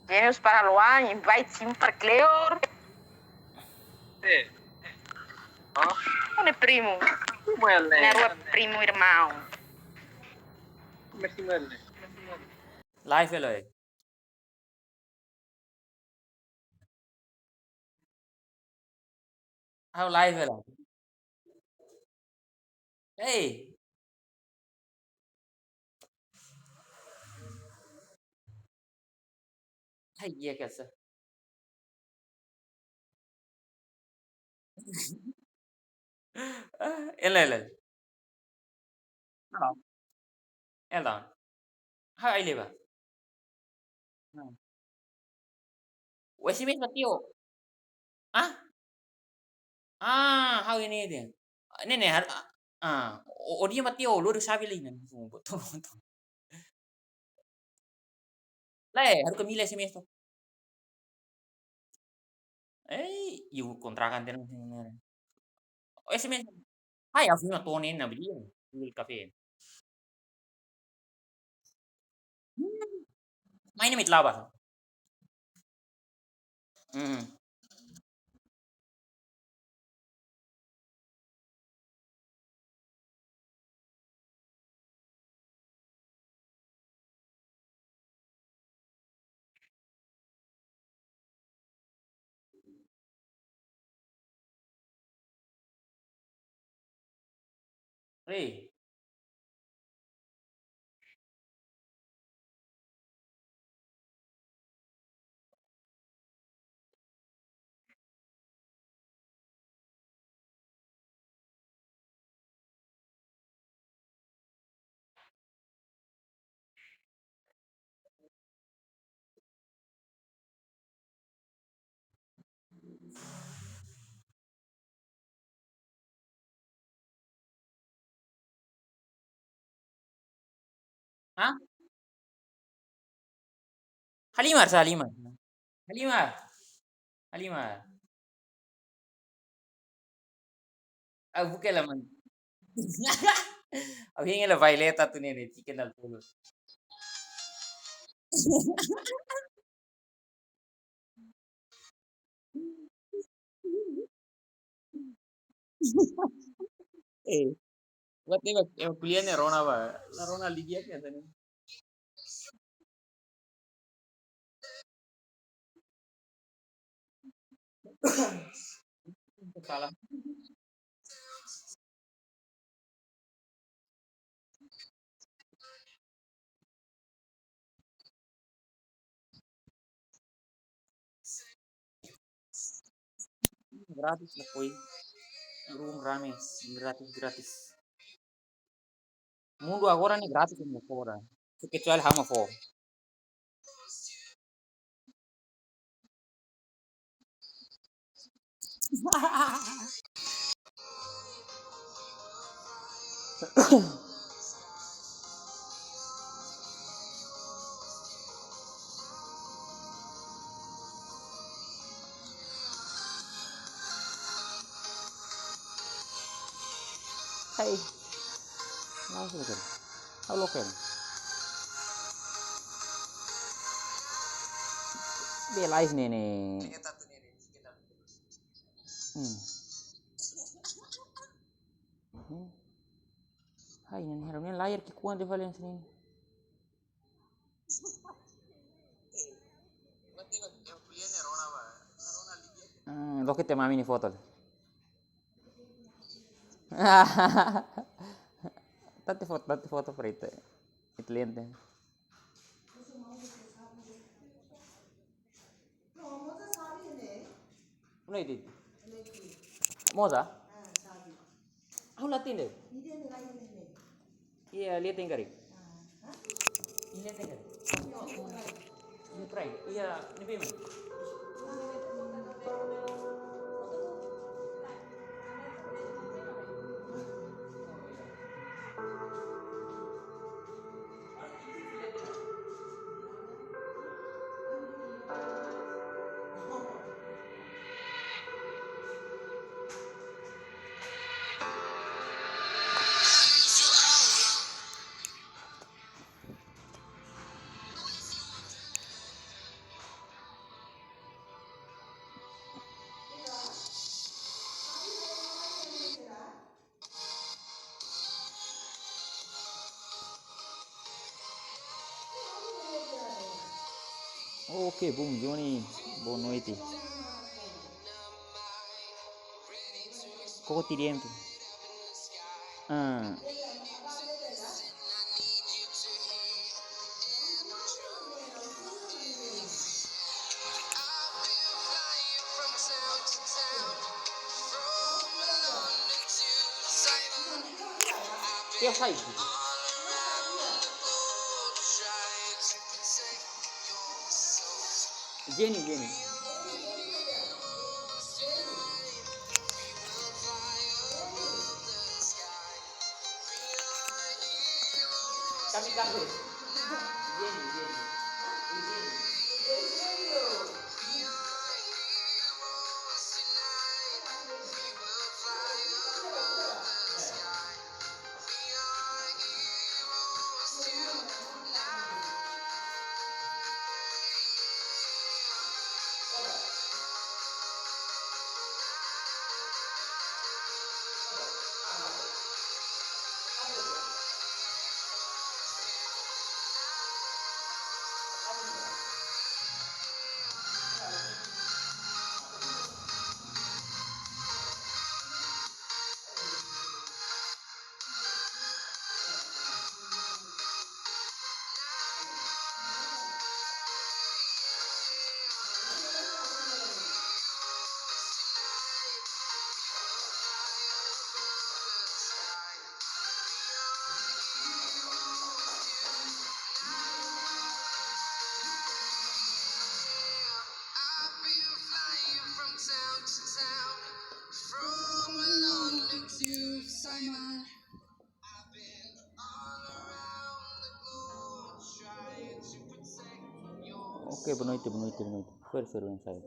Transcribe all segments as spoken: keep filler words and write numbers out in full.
Gêmeos para Luan, invite sim para Cleor. Eh. Oh. Ne'e primu. Primu ele. Ne'e rua primu irmaun. Primu irmaun. Live ele. Ha'u live hela. Ei. Hai, iya kasa. Ah, ele, ele. Halo. Ele. Hai, ele ba. Hmm. O S M S ba tiha. Ah? Ah, ha'u ini dia. Ne'e, ne'e, har-, ah, o, o dia ba tiha, lori sabi lai, ne'e. Betul, betul. Lae, haruka mila S M S to. Eh, iu kontrakan tiha ona. S M S. Hai, aku na tone na beli. Beli kafe. Hmm. Mai ne'e mit laba. Hmm. Hei. Hah? Halimar, sa Halimar. Halimar. Halimar. Ah, buka la man. Abin la baile ta tu nene, chicken dal polo. Eh, buat ne'e, eh, kuliah ne'e rona ba. La rona ligia ke tadi. Salah. Gratis la koi. Room rame, gratis, gratis. Mundu agora ne'e gratis ne'e fora. Kecuali ha'u mak fó. Hai. Langsung kan. Halo kan. Be live ne'e ne'e. Hmm. Hmm. Hai, ne'e hera ne'e layar ki'ikoan de valen sini. Hmm, loke te mami nia foto. Tati foto, tati foto preto. Excelente. Una iti. Moza? Ha'u la hatene. Iya, lihat yang kari. Lihat yang kari. Ini try. Iya, ini payment. Ok, bom, Johnny, boa noite. Koko T D M. Ah. Teo sai. Jenny, Jenny. Kamikaze. Jenny, Jenny. Jenny. Ok, boa noite, boa noite, boa noite. Foi, foi, foi.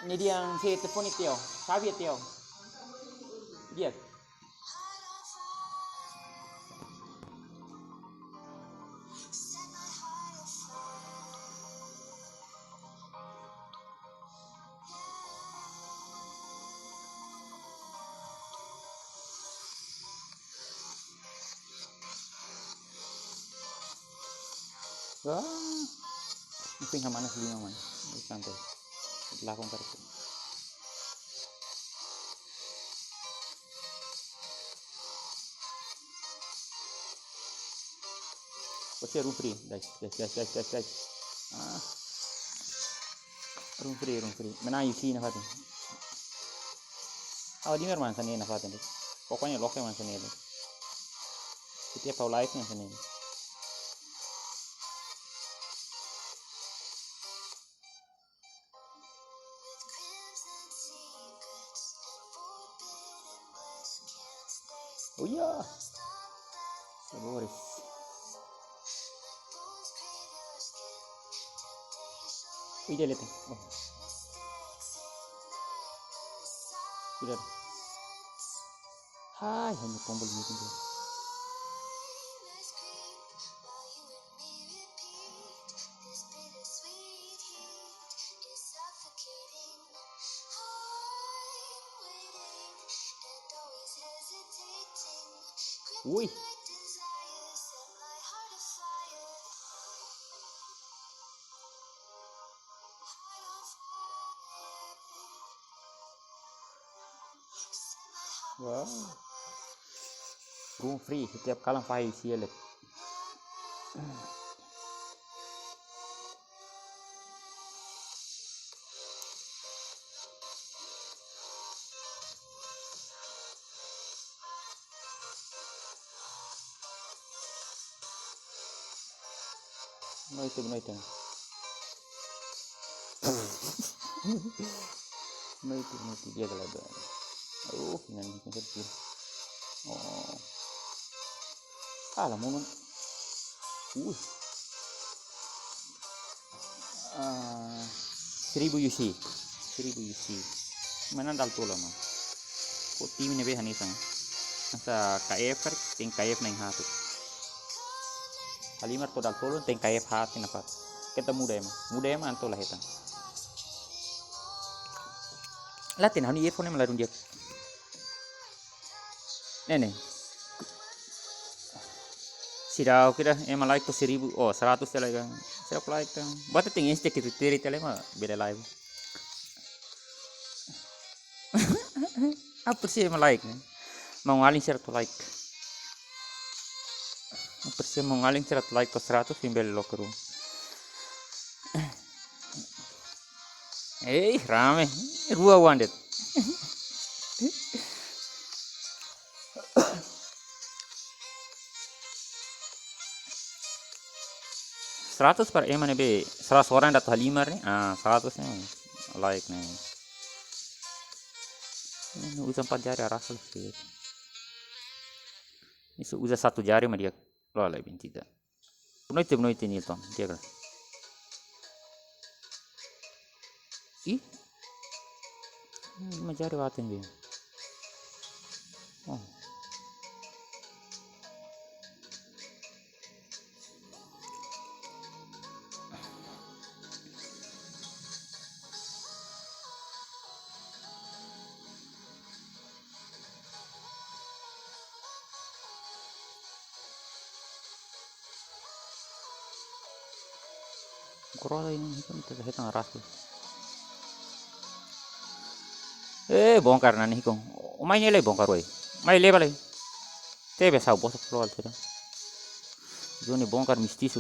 Ne'e dehan se telefone Teo. Xavi Teo. Dia. Wah, mungkin hamanas lima man. Santai. Lakon karik. Oke, room free, guys, guys, guys, guys, guys, guys. Ah. Room free, room free. Mana U C nafatin? Ha'u admire mak hanesan ne'e nafatin. Pokoknya loke mak hanesan ne'e. Setiap ha'u live mak hanesan ne'e. Oh ya. Sabores. Ui, dia lihat. Oh. Udah. Hai, hanya tombol ini dia. Ui. Wow. Room free, setiap kalan fahe U C lia. Noite, noite. Noite, noite, dia gelap. Oh, ini bikin sedih. Oh. Alah, munu. Uh. Ah, seribu U C. Seribu U C. Mana dal tola, no? Ko tim ne'ebé hanesan. Hanesan K F karik, tenke K F na'in haat. Halimar to'o dala tolu, tenke K F haat na pat. Keta muda ema. Muda ema entaun la hetan. La hetan, ha'u-nia earphone ema ladún di'ak. Ne'e ne'e. Seidauk ida, ema like to'o seribu, oh, seratus tela kan. Seidauk like kan. Buat tenke S T kritéria tela ema bele live. Apresia ema like ne'e. Maun-alin sira atu like. Apresia maun-alin sira atu like to'o seratus, imi bele loke ruma. Ei, rame. Rua wandet. Seratus para ema ne'ebé, seratus orang atu halimar ne'e. Ah, seratus ne'e. Like ne'e. Ne'e uza empat jari arrasta sedikit. Ne'e se uza satu jari mak di'ak. Lo, la, mentira. Boa noite, boa noite, Nilton. Di'ak ka? Ih. Lima jari batin dia. Oh. Groda ini hitam, ita hetan arrasta. Eh, bongkar nani hikon. Mai ne'e lai bongkar, woi. Mai leba lai. Tebe sa'e bosak keluar sudah. Joni bongkar mistisu.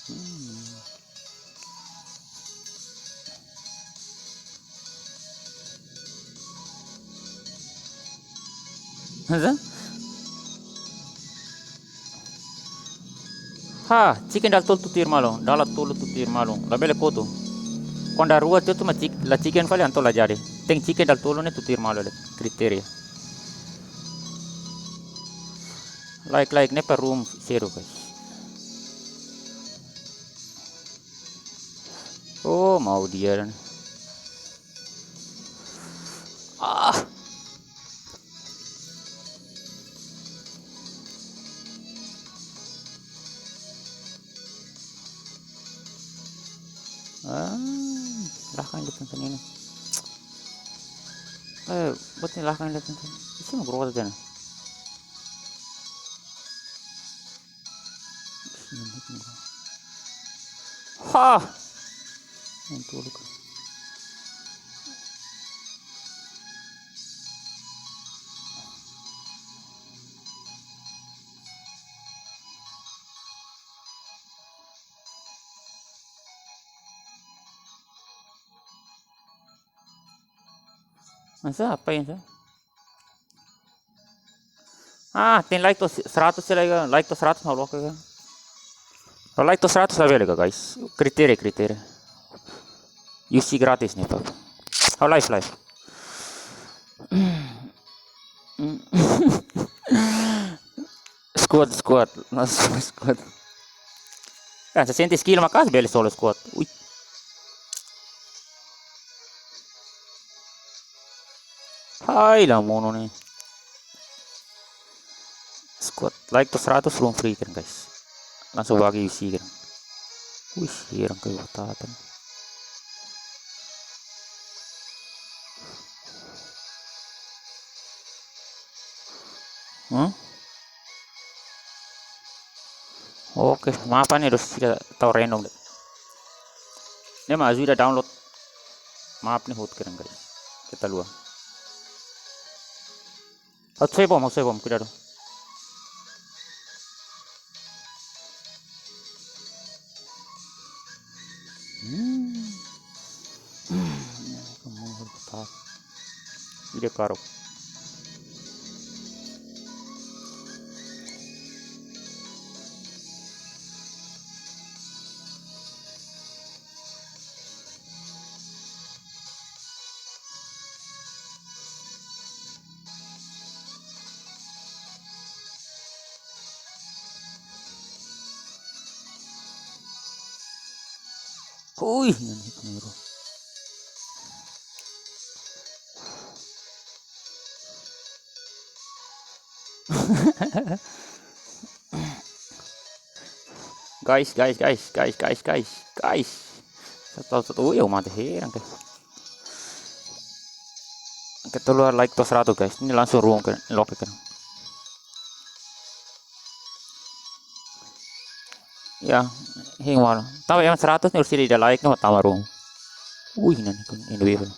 Hmm. Hanesan? Ha, chicken dala tolu tutuir malu, dala tolu tutuir malu. Labele kotu. Kuandu rua tiha mak chik-, la chicken fali entaun la jadi. Tenke chicken dala tolu ne'e tutuir malu, kritéria. Like, like, ne'e para room sedu, guys. Oh, mau dia dan. Ah. Ah, lah kan dia tentang ini. Eh, buat ini lah kan dia tentang. Isi mau groda tena. Ha! Yang tolu kan. Masa apa yang sa? Ah, tenke like to'o seratus se like, like to'o seratus mau loke kan. Kalau like to'o seratus labele ka, guys. Kritéria, kritéria. U C gratis ne'e, Pak. Oh, live, live. Squad, squad. Langsung squad. Kan, sesenta kilo maka'as bele solo squad. Ui. Hai, la mono ne'e. Squad, like to'o seratus room free kan, guys. Langsung bagi U C kan. Wih, heran kayak batatan. Hmm? Oke, mapa ne'e dos tidak tahu random deh. Ne'e mak ajuda download. Mapa ne'e hotu keren kali. Kita luar. Ha'u sei bom, ha'u sei bom, kuidadu. Hmm. Hmm, ya, kamu harus tahu. Ide karuk. Ui, nan hit nero. Guys, guys, guys, guys, guys, guys, guys. Satu, satu, oh, ya, mate heran ke. Keta haluha like to'o seratus, guys. Ne'e langsung rung ke, loke ke. Ya, hing wal. Tama yang seratus ne'e, orsida ida like ne'e tama rung. Wih, ne'e ne'e, ini wifi.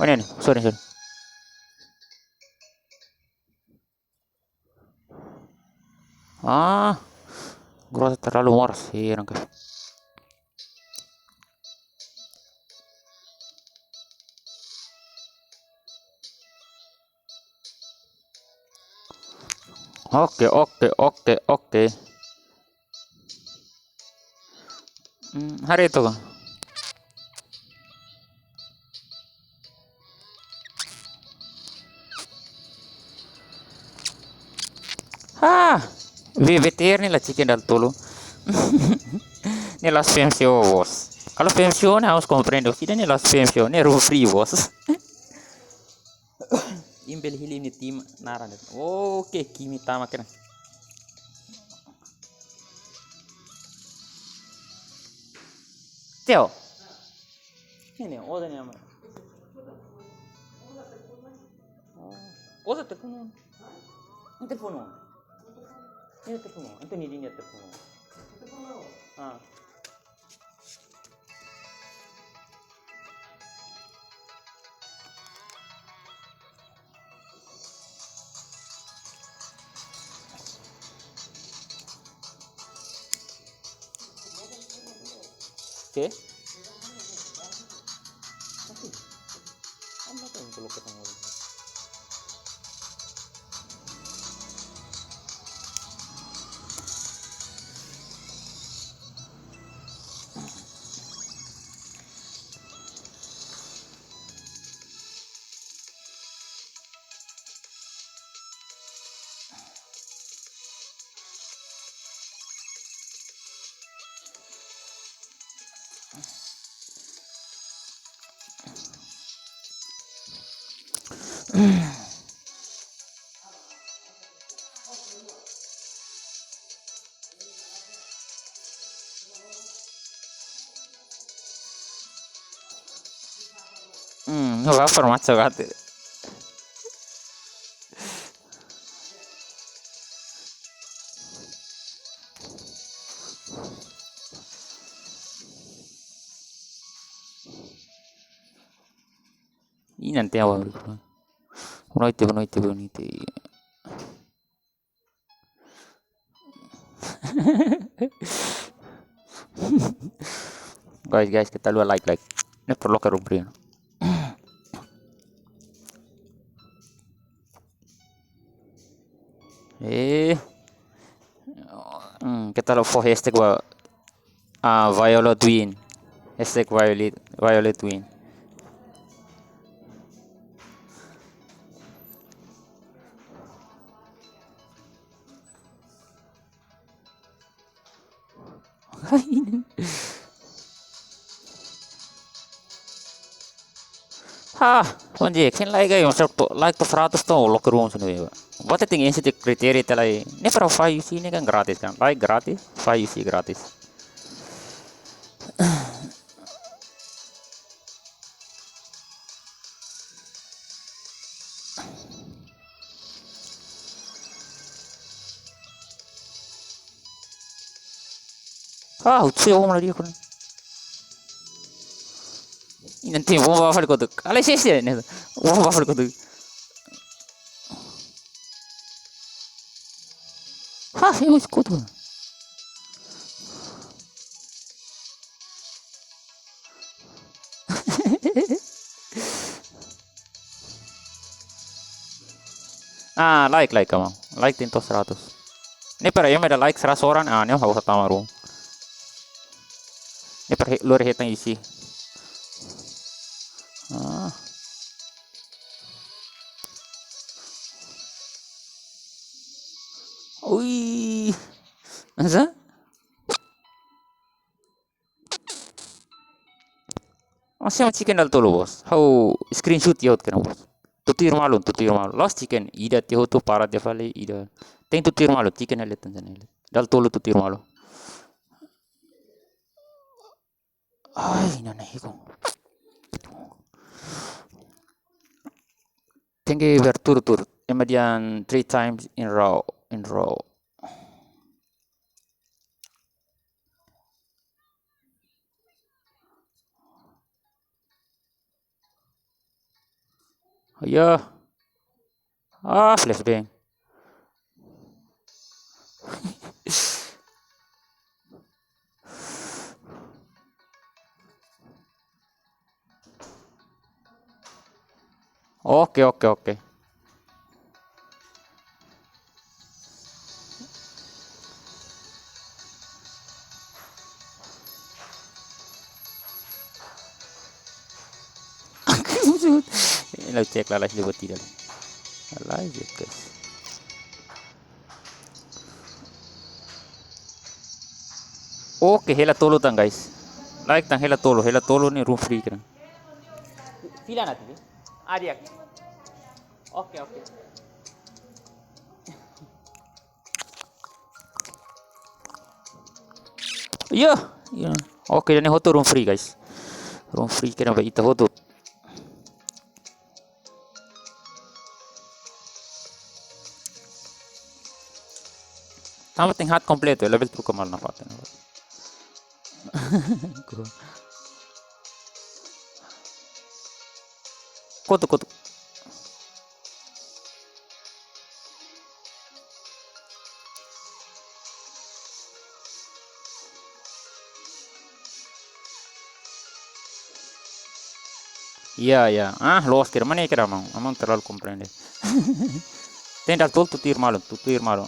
Oh, ne'e ne'e, sorry, sorry. Ah, grosa terlalu moras, heran ke. Oke, oke, oke, oke. Hmm, haree tok. Ah, V B T R ne'e la chicken dala tolu. Ne'e la'ós P M C O, bos. Kalau P M C O ne'e ha'u komprende. Sida ne'e la'ós P M C O, ne'e rua free, bos. Imi bele hili imi-nia tim naran de'it. Oke, Kimi tama kena. Teo. Ne'e, oda ne'e ama. Oh. Oda telefone. Ini telefone. Ini telefone. Itu ni dia telefone. Ah. Oke. Oke. Anda tuh yang perlu ketemu. Hmm, no va a formar chocolate. Ih, nanti awal. Boa noite, boa noite, boa noite. Guys, guys, keta haluha like, like. Ne'e perlu ke rumpri. Eh. Hmm, keta haluha fó hashtag ba, ah, Violet Win. Hashtag Violet, Violet Win. Ha, onde, ken like ai, masa to, like to'o seratus to'o, loke rung sini, beba. Bota ting ensi de kritéria tela ai. Ne'e para five U C ne'e kan gratis kan. Like gratis, five U C gratis. Ah, utse o mala dia kun. Ih, nanti bomba fali kotuk. Alai sesi ne'e. Bomba fali kotuk. Hah, eu escuto. Ah, like, like, kamu. Like tentu seratus. Ne'e para ema ida like seratus orang, ah, ne'e ha'u hatama rung. Ne'e para he-, lori hetan isi. Ah. Ui. Masa? Masa ema chicken dala tolu, bos? Ha'u screenshot iha hotu kena, bos. Tutuir malu, tutuir malu. La'ós chicken, ida tiha hotu para tiha fali, ida. Tenke tutuir malu, chicken hela tan sana. Dala tolu tutuir malu. Ai, nana hiko. Tenke berturut-turut. Ema dehan three times in row, in row. Ya. Ah, flashbang. Oke, oke, oke. Lau cek lalais liu buat ida. Lalais, guys. Oke, hela tolu tan, guys. Like tan hela tolu, hela tolu ne'e room free kira. Fila nanti, ya? Ah, dia. Oke, oke. Iya, iya. Oke, ne'e hotu room free, guys. Room free kira ba ita hotu. Tanba tenke haat kompletu, level telu kamal na parte. Kotuk, kotuk. Iya, iya. Ah, loos kira, mana kira, amang? Amang terlalu komprende. Tenke dala tolu tutuir malu, tutuir malu.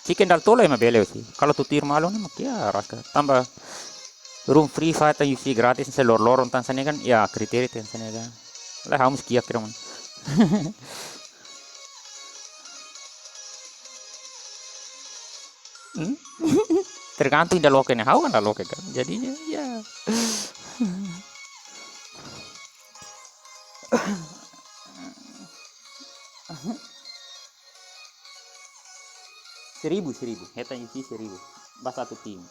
Chicken dala tolu ema bele sih. Kalau tutuir malu ne'e mak ya raska. Tanba room free fatan U C gratis, se lor-loron tan sana kan, ya kritéria tan sana kan. Lah, ha'u mós kiak kira, amang. Hmm? Tergantung ida loke ne'e, ha'u kan la loke kan. Jadinya, ya. Seribu, seribu. Hetan isi seribu. Ba satu tim.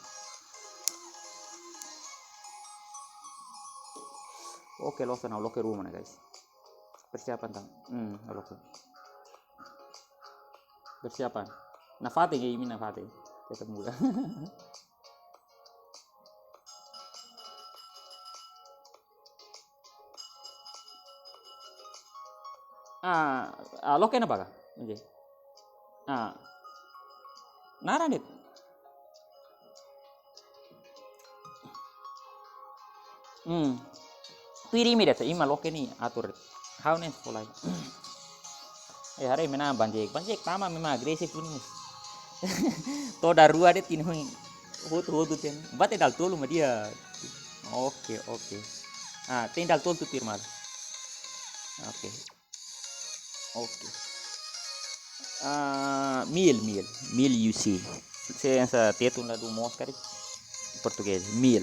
Oke, loos ona, loke ruma ona, guys. Persiapan tan. Hmm, loke. Persiapan. Nafatin, ya, imi nafatin. Kita tunggu. Ah, ah, loke na baga. Oke. Ah. Naran de'it. Hmm. Tuir imi de'it, imi mak loke ne'e atur. Ha'u ne'e sekolah. Eh, haree mena Banjek. Banjek tama memang agresif ne'e. Toda rua de'it nia oin. Hotu-hotu tenke. Bate dala tolu mak di'ak. Oke, oke. Ah, tenke dala tolu tutuir malu. Oke. Oke. Ah, mil, mil. Mil U C. Se hanesan Tetun la dún moos karik. Portugés, mil.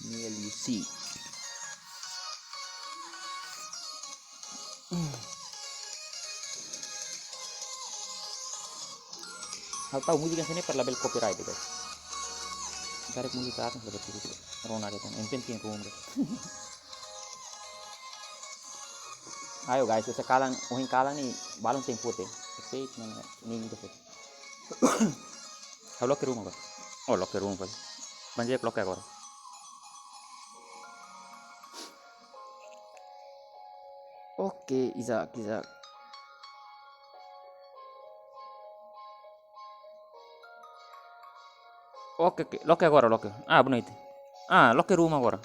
Mil U C. Ha'u tau múzika sini per label copyright, guys. Karik múzika atas label copyright. Rona de'it, yang penting rona de'it. Ayo guys, se kalan, ohin kalan ne'e balun tenke foti. Sei, ne'e, ne'e, ne'e, ne'e. Ha'u loke ruma agora. Oh, loke ruma, guys. Banjek loke agora. Oke, Isaac, Isaac. Oke, oke, loke agora, loke. Ah, bonito. Ah, loke ruma agora.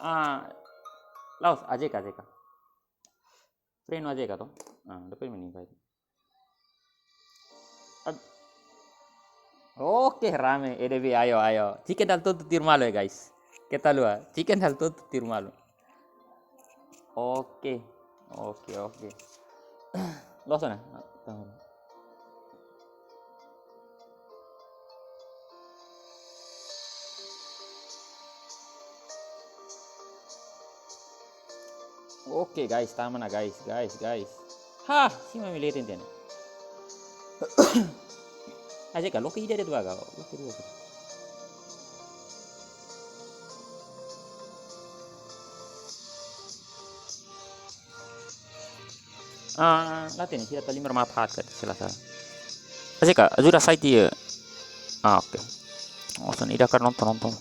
Ah, la'ós, ajeka, ajeka. Frenu ajeka, to? Ah, depois menino vai. Ad-, oke, rame, E D B, ayo, ayo. Chicken dala tolu tutuir malu ya, guys. Kita lua, chicken dala tolu tutuir malu. Oke, oke, oke. Loos ona. Oke, guys, tama ona, guys, guys, guys. Ha, simu ami-nia leten tiha ona. Aja ka, loke ida de'it ba ka, loke dua ka. Ah, la hatene, sira tau lima maaf haat ka, selasa. Aja ka, ajuda sai tiha. Ah, oke. Oh, hanesan ida ka nonton, nonton.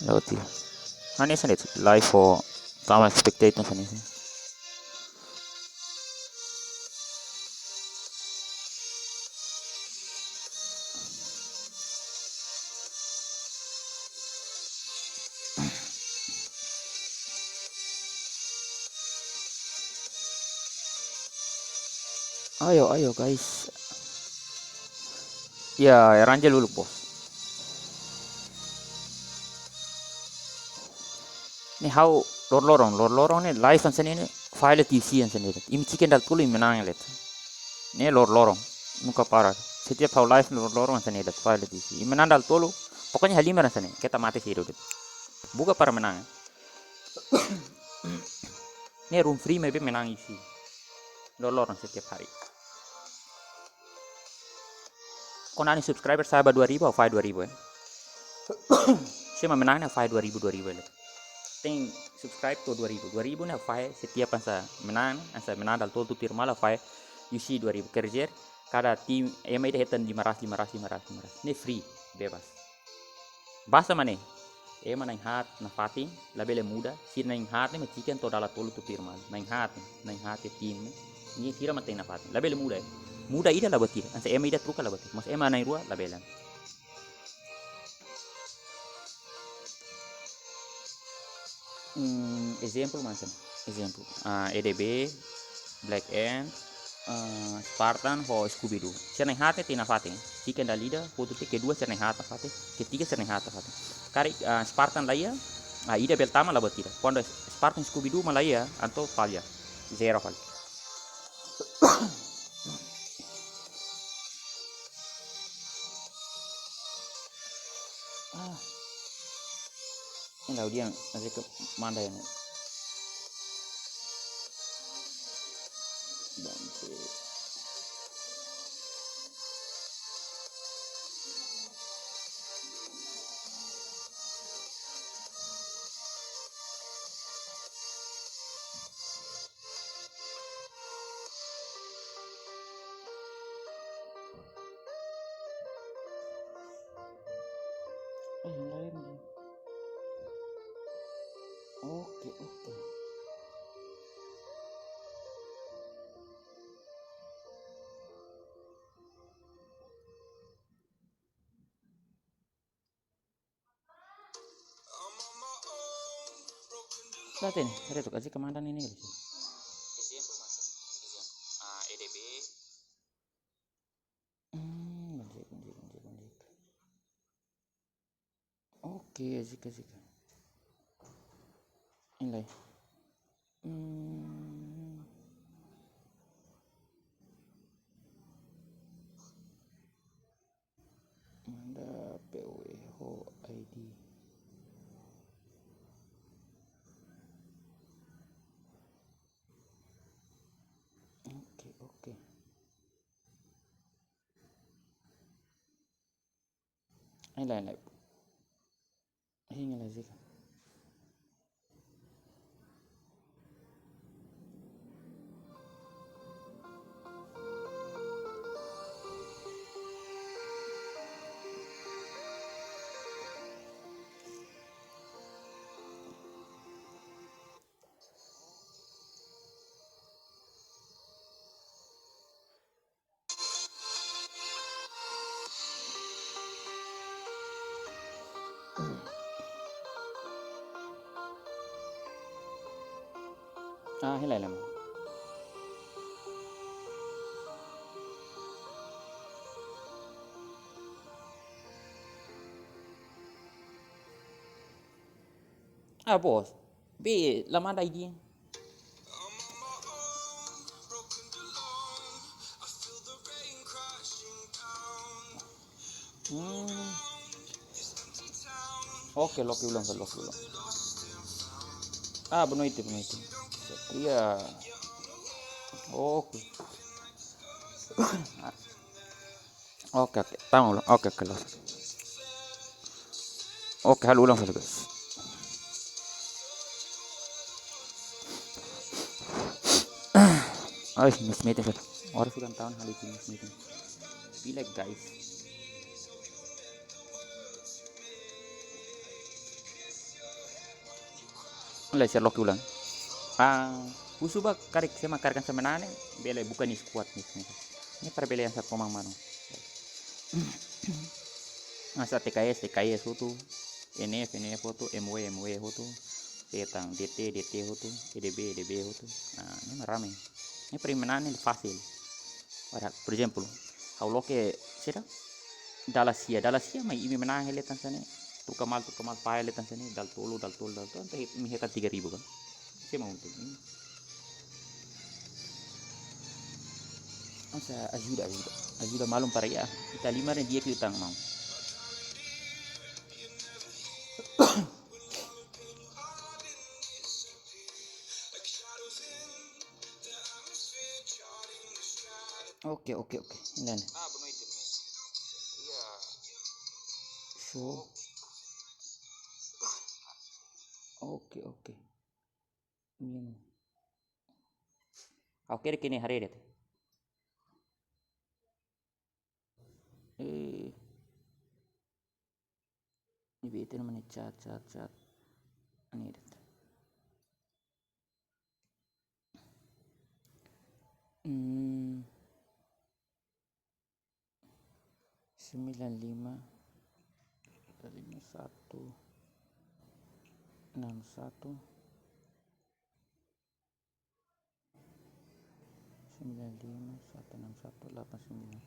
Lewat tiha. Hanesan de'it, live fó tama spectator hanesan ne'e. Ayo, ayo, guys. Ya, Erangel uluk, bos. Ne'e ha'u loroloron, loroloron ne'e live hanesan ne'e, file T C hanesan ne'e. Imi ciken dala tolu imi manán de'it. Ne'e loroloron, nunka para. Setiap ha'u live loroloron hanesan ne'e de'it, file T C. Imi manán dala tolu, pokoknya halimar hanesan ne'e, keta mate sedu de'it. Buka para manán. Ne'e room free maibé manán isi. Loroloron setiap hari. Kuandu nia subscriber sa'e ba dua ribu, ha'u fahe dua ribu, eh. Se ema manán ne'e ha'u fahe dua ribu, dua ribu, eh. Tenke subscribe to'o dua ribu. Dua ribu ne'e ha'u fahe setiap hanesan manán, hanesan manán dala tolu tuir malu ha'u fahe U C dua ribu. Quer dizer, kada tim ema ida hetan lima ratus, lima ratus, lima ratus, lima ratus. Ne'e free, bebas. Basta mak ne'e. Ema na'in haat nafatin, labele muda, sira na'in haat ne'e mak ciken to'o dala tolu tuir malu. Na'in haat, na'in haat iha tim ne'e. Nia sira mak tein nafatin. Labele muda, eh. Muda ida la buat ida. Hanesan ema ida troka la buat ida. Mas ema na'in rua labele. Hmm, ezemplu mak hanesan. Ezemplu. Ah, E D B, Black Ant, ah, Spartan ho Scooby-Doo. Sira na'in haat ne'e tein nafatin. Ciken dala ida, hotu tiha, kedua sira na'in haat nafatin, ketiga sira na'in haat nafatin. Karik, ah, Spartan la iha, ah, ida bele tama la buat ida. Kuandu Spartan, Scooby-Doo mak la iha, entaun falla. Zero fali. Ah. Ini audian, masih ke mana ini? Bangke. Eh, yang lain, ya. Oke, oke. Lah, ten, ada tu kasih komandan ini, gitu. Ezemplu mak hanesan, ezemplu. Ah, E D B. Hmm, banjir, banjir, banjir, banjir. Oke, asik, asik. Ini lai. Hmm. Manda P W ho I D. Oke, oke. Ai, lain, lain. Hinga la zika. Ah, hilai lama. Ah, bos. Be, la manda I D. Hmm. Oke, loke ulang, loke ulang. Ah, boa noite, boa noite. Iya. Oke. Oke, oke. Tama ulang. Oke, oke, loos. Oke, halo ulang fali, guys. Ai, miss meeting, fali. Orang sudah tahu hal itu miss meeting. Pilek, guys. Lai, sira loke ulang. Ah, husu ba karik sira mak karik hanesan mak ne'e, bele buka nia squad nia, nia. Ne'e para bele hanesan komang mano. Hanesan T K S, T K S hotu, N F, N F hotu, M W, M W hotu, Tetang, D T, D T hotu, E D B, E D B hotu. Nah, ne'e mak rame. Ne'e para imi manán ne'e fasil. Ora, por ezemplu, ha'u loke sira, dala sia, dala sia, mai imi manán hela hanesan ne'e, troka mal, troka mal, fahe hela hanesan ne'e, dala tolu, dala tolu, dala tolu, entaun imi hetan tiga ribu kan. Sira mak untung. Hanesan ajuda, ajuda. Ajuda malum para iha. Ita lima ren dia ke utang mau. Oke, oke, oke. Ini nih. So. Oke, oke. Ini. Oke, kini hari deh. Eh. Ini bete namanya chat, chat, chat. Ini deh. Hmm. Sembilan lima, lima satu, enam satu, sembilan lima, satu enam satu, delapan sembilan.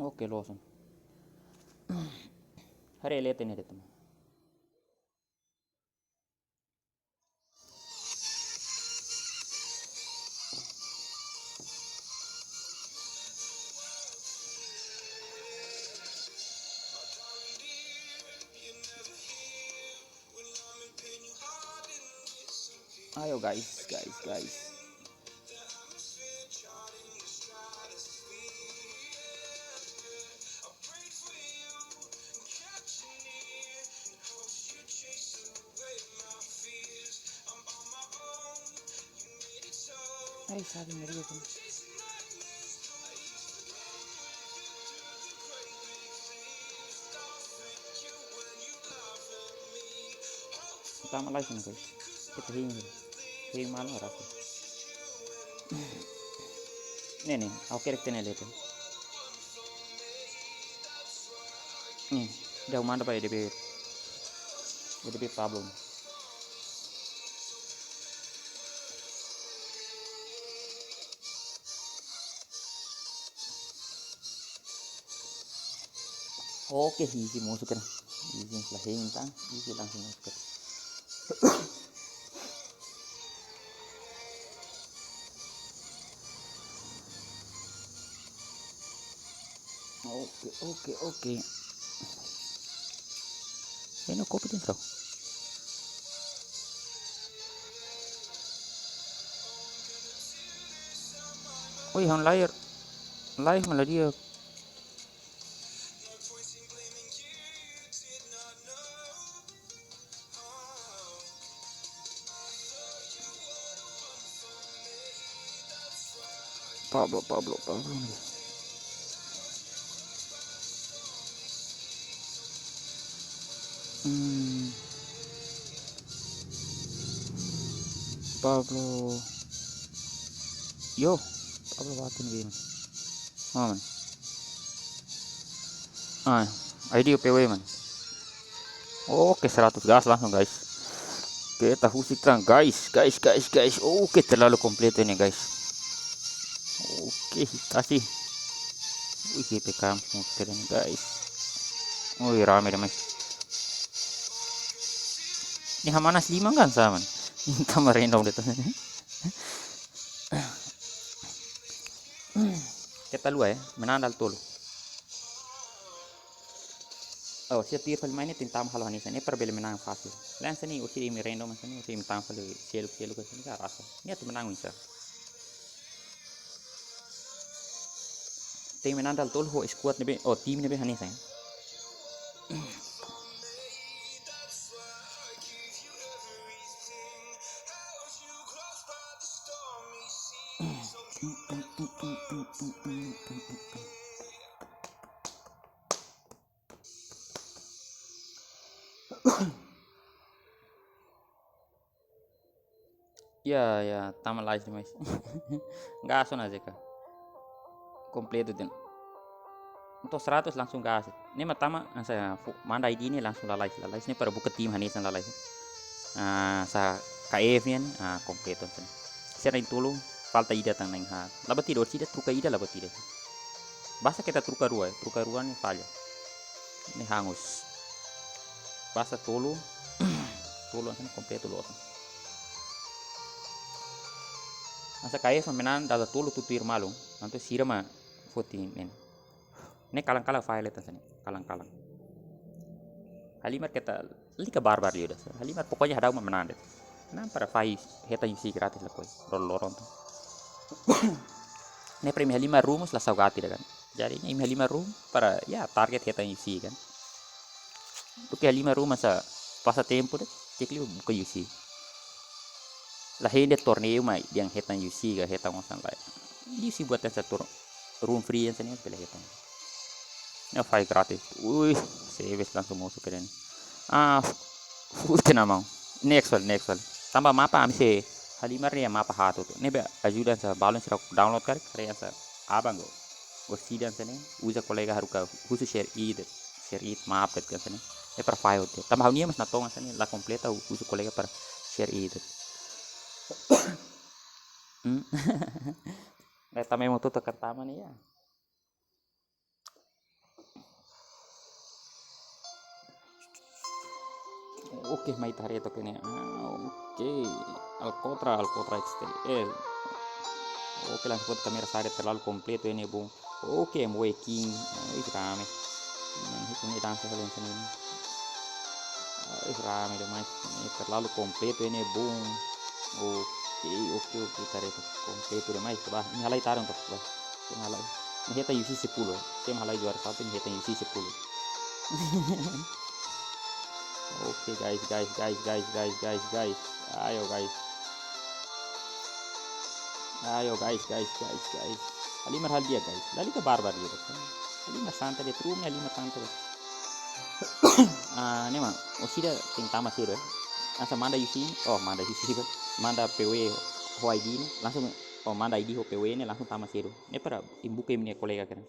Oke, loos. Haree leten ne'e, teman. Ayo, guys, guys, guys. Ai, sabe, Maria, como... Tama live ne'e, guys. Ita hein, hein malu rasa. Ne'e, ne'e, ha'u karik hatene leten. Ne'e, ha'u manda ba E D B. E D B Pablo. Oke, hiji mosu kan. Hiji la hein tan, hiji langsung mosu kan. Oke, oke, oke. Ini kopi din kau. Oi, han layar. Live malah dia. Pablo, Pablo, Pablo. Hmm. Pablo. Yo, Pablo batin game. Mana? Ah, I D P W, man. Oke, seratus gas langsung, guys. Oke, ita husik tan, guys, guys, guys, guys. Oke, terlalu komplit ini, guys. Oke, kita sih. Wih, G P K muter ini, guys. Wih, rame, rame. Ini hamanas lima kan, sama. Minta merendong deh tuh. Kita lua, eh, menandal tolu. Oh, se tir fali mai ne'e, tenta halo hanesan ne'e para bele menang fasil. Lae hanesan ne'e, orsida imi random hanesan ne'e, orsida imi tama fali seluk-seluk hanesan ne'e, ka rasa. Ne'e atu menang oinsá. Tenke menang dala tolu ho squad ne'ebé, oh, tim ne'ebé hanesan. Ya, ya, tama lais demais. Gasu na zeka. Kompletu ten. Untuk seratus langsung gas. Ne'e mak tama, hanesan fu-, manda I D ne'e langsung lalais, lalais ne'e para buka tim hanesan lalais. Ah, hanesan K F nian, ah, kompletu ten. Sira na'in-tolu, falta ida tan na'in-haat. La buat ida, orsida troka ida la buat ida. Basta keta troka rua, troka rua ne'e falla. Ne'e hangus. Basta tolu. Tolu hanesan kompletu loos. Hanesan K F menang dala tolu tutuir malu. Entaun sira mak foti ne'e. Ne'e kalan-kalan falla tan hanesan ne'e. Kalan-kalan. Halimar keta, lalika barbar liu ida. Halimar pokoknya hadau mak menang de'it. Menang para fahe hetan U C gratis lakohi. Lor-loron tan. Ne'e para imi halimar rumus la saugati ida kan. Jadi ne'e imi halimar rumus para, ya, target hetan U C kan. Duké halimar rumus hanesan pasatempu de'it, cek liu buka U C. La hein de'it torneiu mai dehan hetan U C ka hetan osan lae. U C buat hanesan tur room free hanesan ne'e bele hetan. Ne'e fahe gratis. Ui, sebes langsung mosu keren. Ah, full tenamau. Next one, next one. Tanba mapa ami sei halimar ne'e mapa haat hotu. Ne'ebé ajuda hanesan balun sira download karik, karik hanesan aban go. Orsida hanesan ne'e, uza kolega haruka husu share ida, share ida map de'it hanesan ne'e. Ne'e para fahe hotu. Tanba ha'u-nian mós natoon hanesan ne'e, la kompleta husu kolega para share ida. Hmm. Eh, tanba ema hotu-hotu hakarak tama ne'e ya. Oke, mai ita haree took ne'e. Ah, oke. Alcotra, Alcotra X T L. Oke, langsung buat kamera sa'e de'it terlalu kompletu ne'e bung. Oke, M W King. Ah, ih, rame. Hmm, itu ne'e dansa kalian sini. Ah, ih, rame demais. Ne'e terlalu kompletu ne'e bung. Oke, oke, oke, ita haree took. Kompletu demais, bah. Imi halai ita haree took, bah. Imi halai. Imi hetan U C sepuluh. Imi halai juara satu, imi hetan U C sepuluh. Oke, guys, guys, guys. Ayo, guys. Ayo, guys, guys, guys, guys. Halimar halo di'ak, guys. Lalika barbar di'ak. Halimar santai de'it, room ne'e halimar santai de'it. Ah, ne'e mak, orsida tenke tama sedu, eh. Hanesan manda U C, oh, manda U C, manda P W ho I D ne'e, langsung, oh, manda I D ho P W ne'e, langsung tama sedu. Ne'e para imi buka imi-nia kolega kan.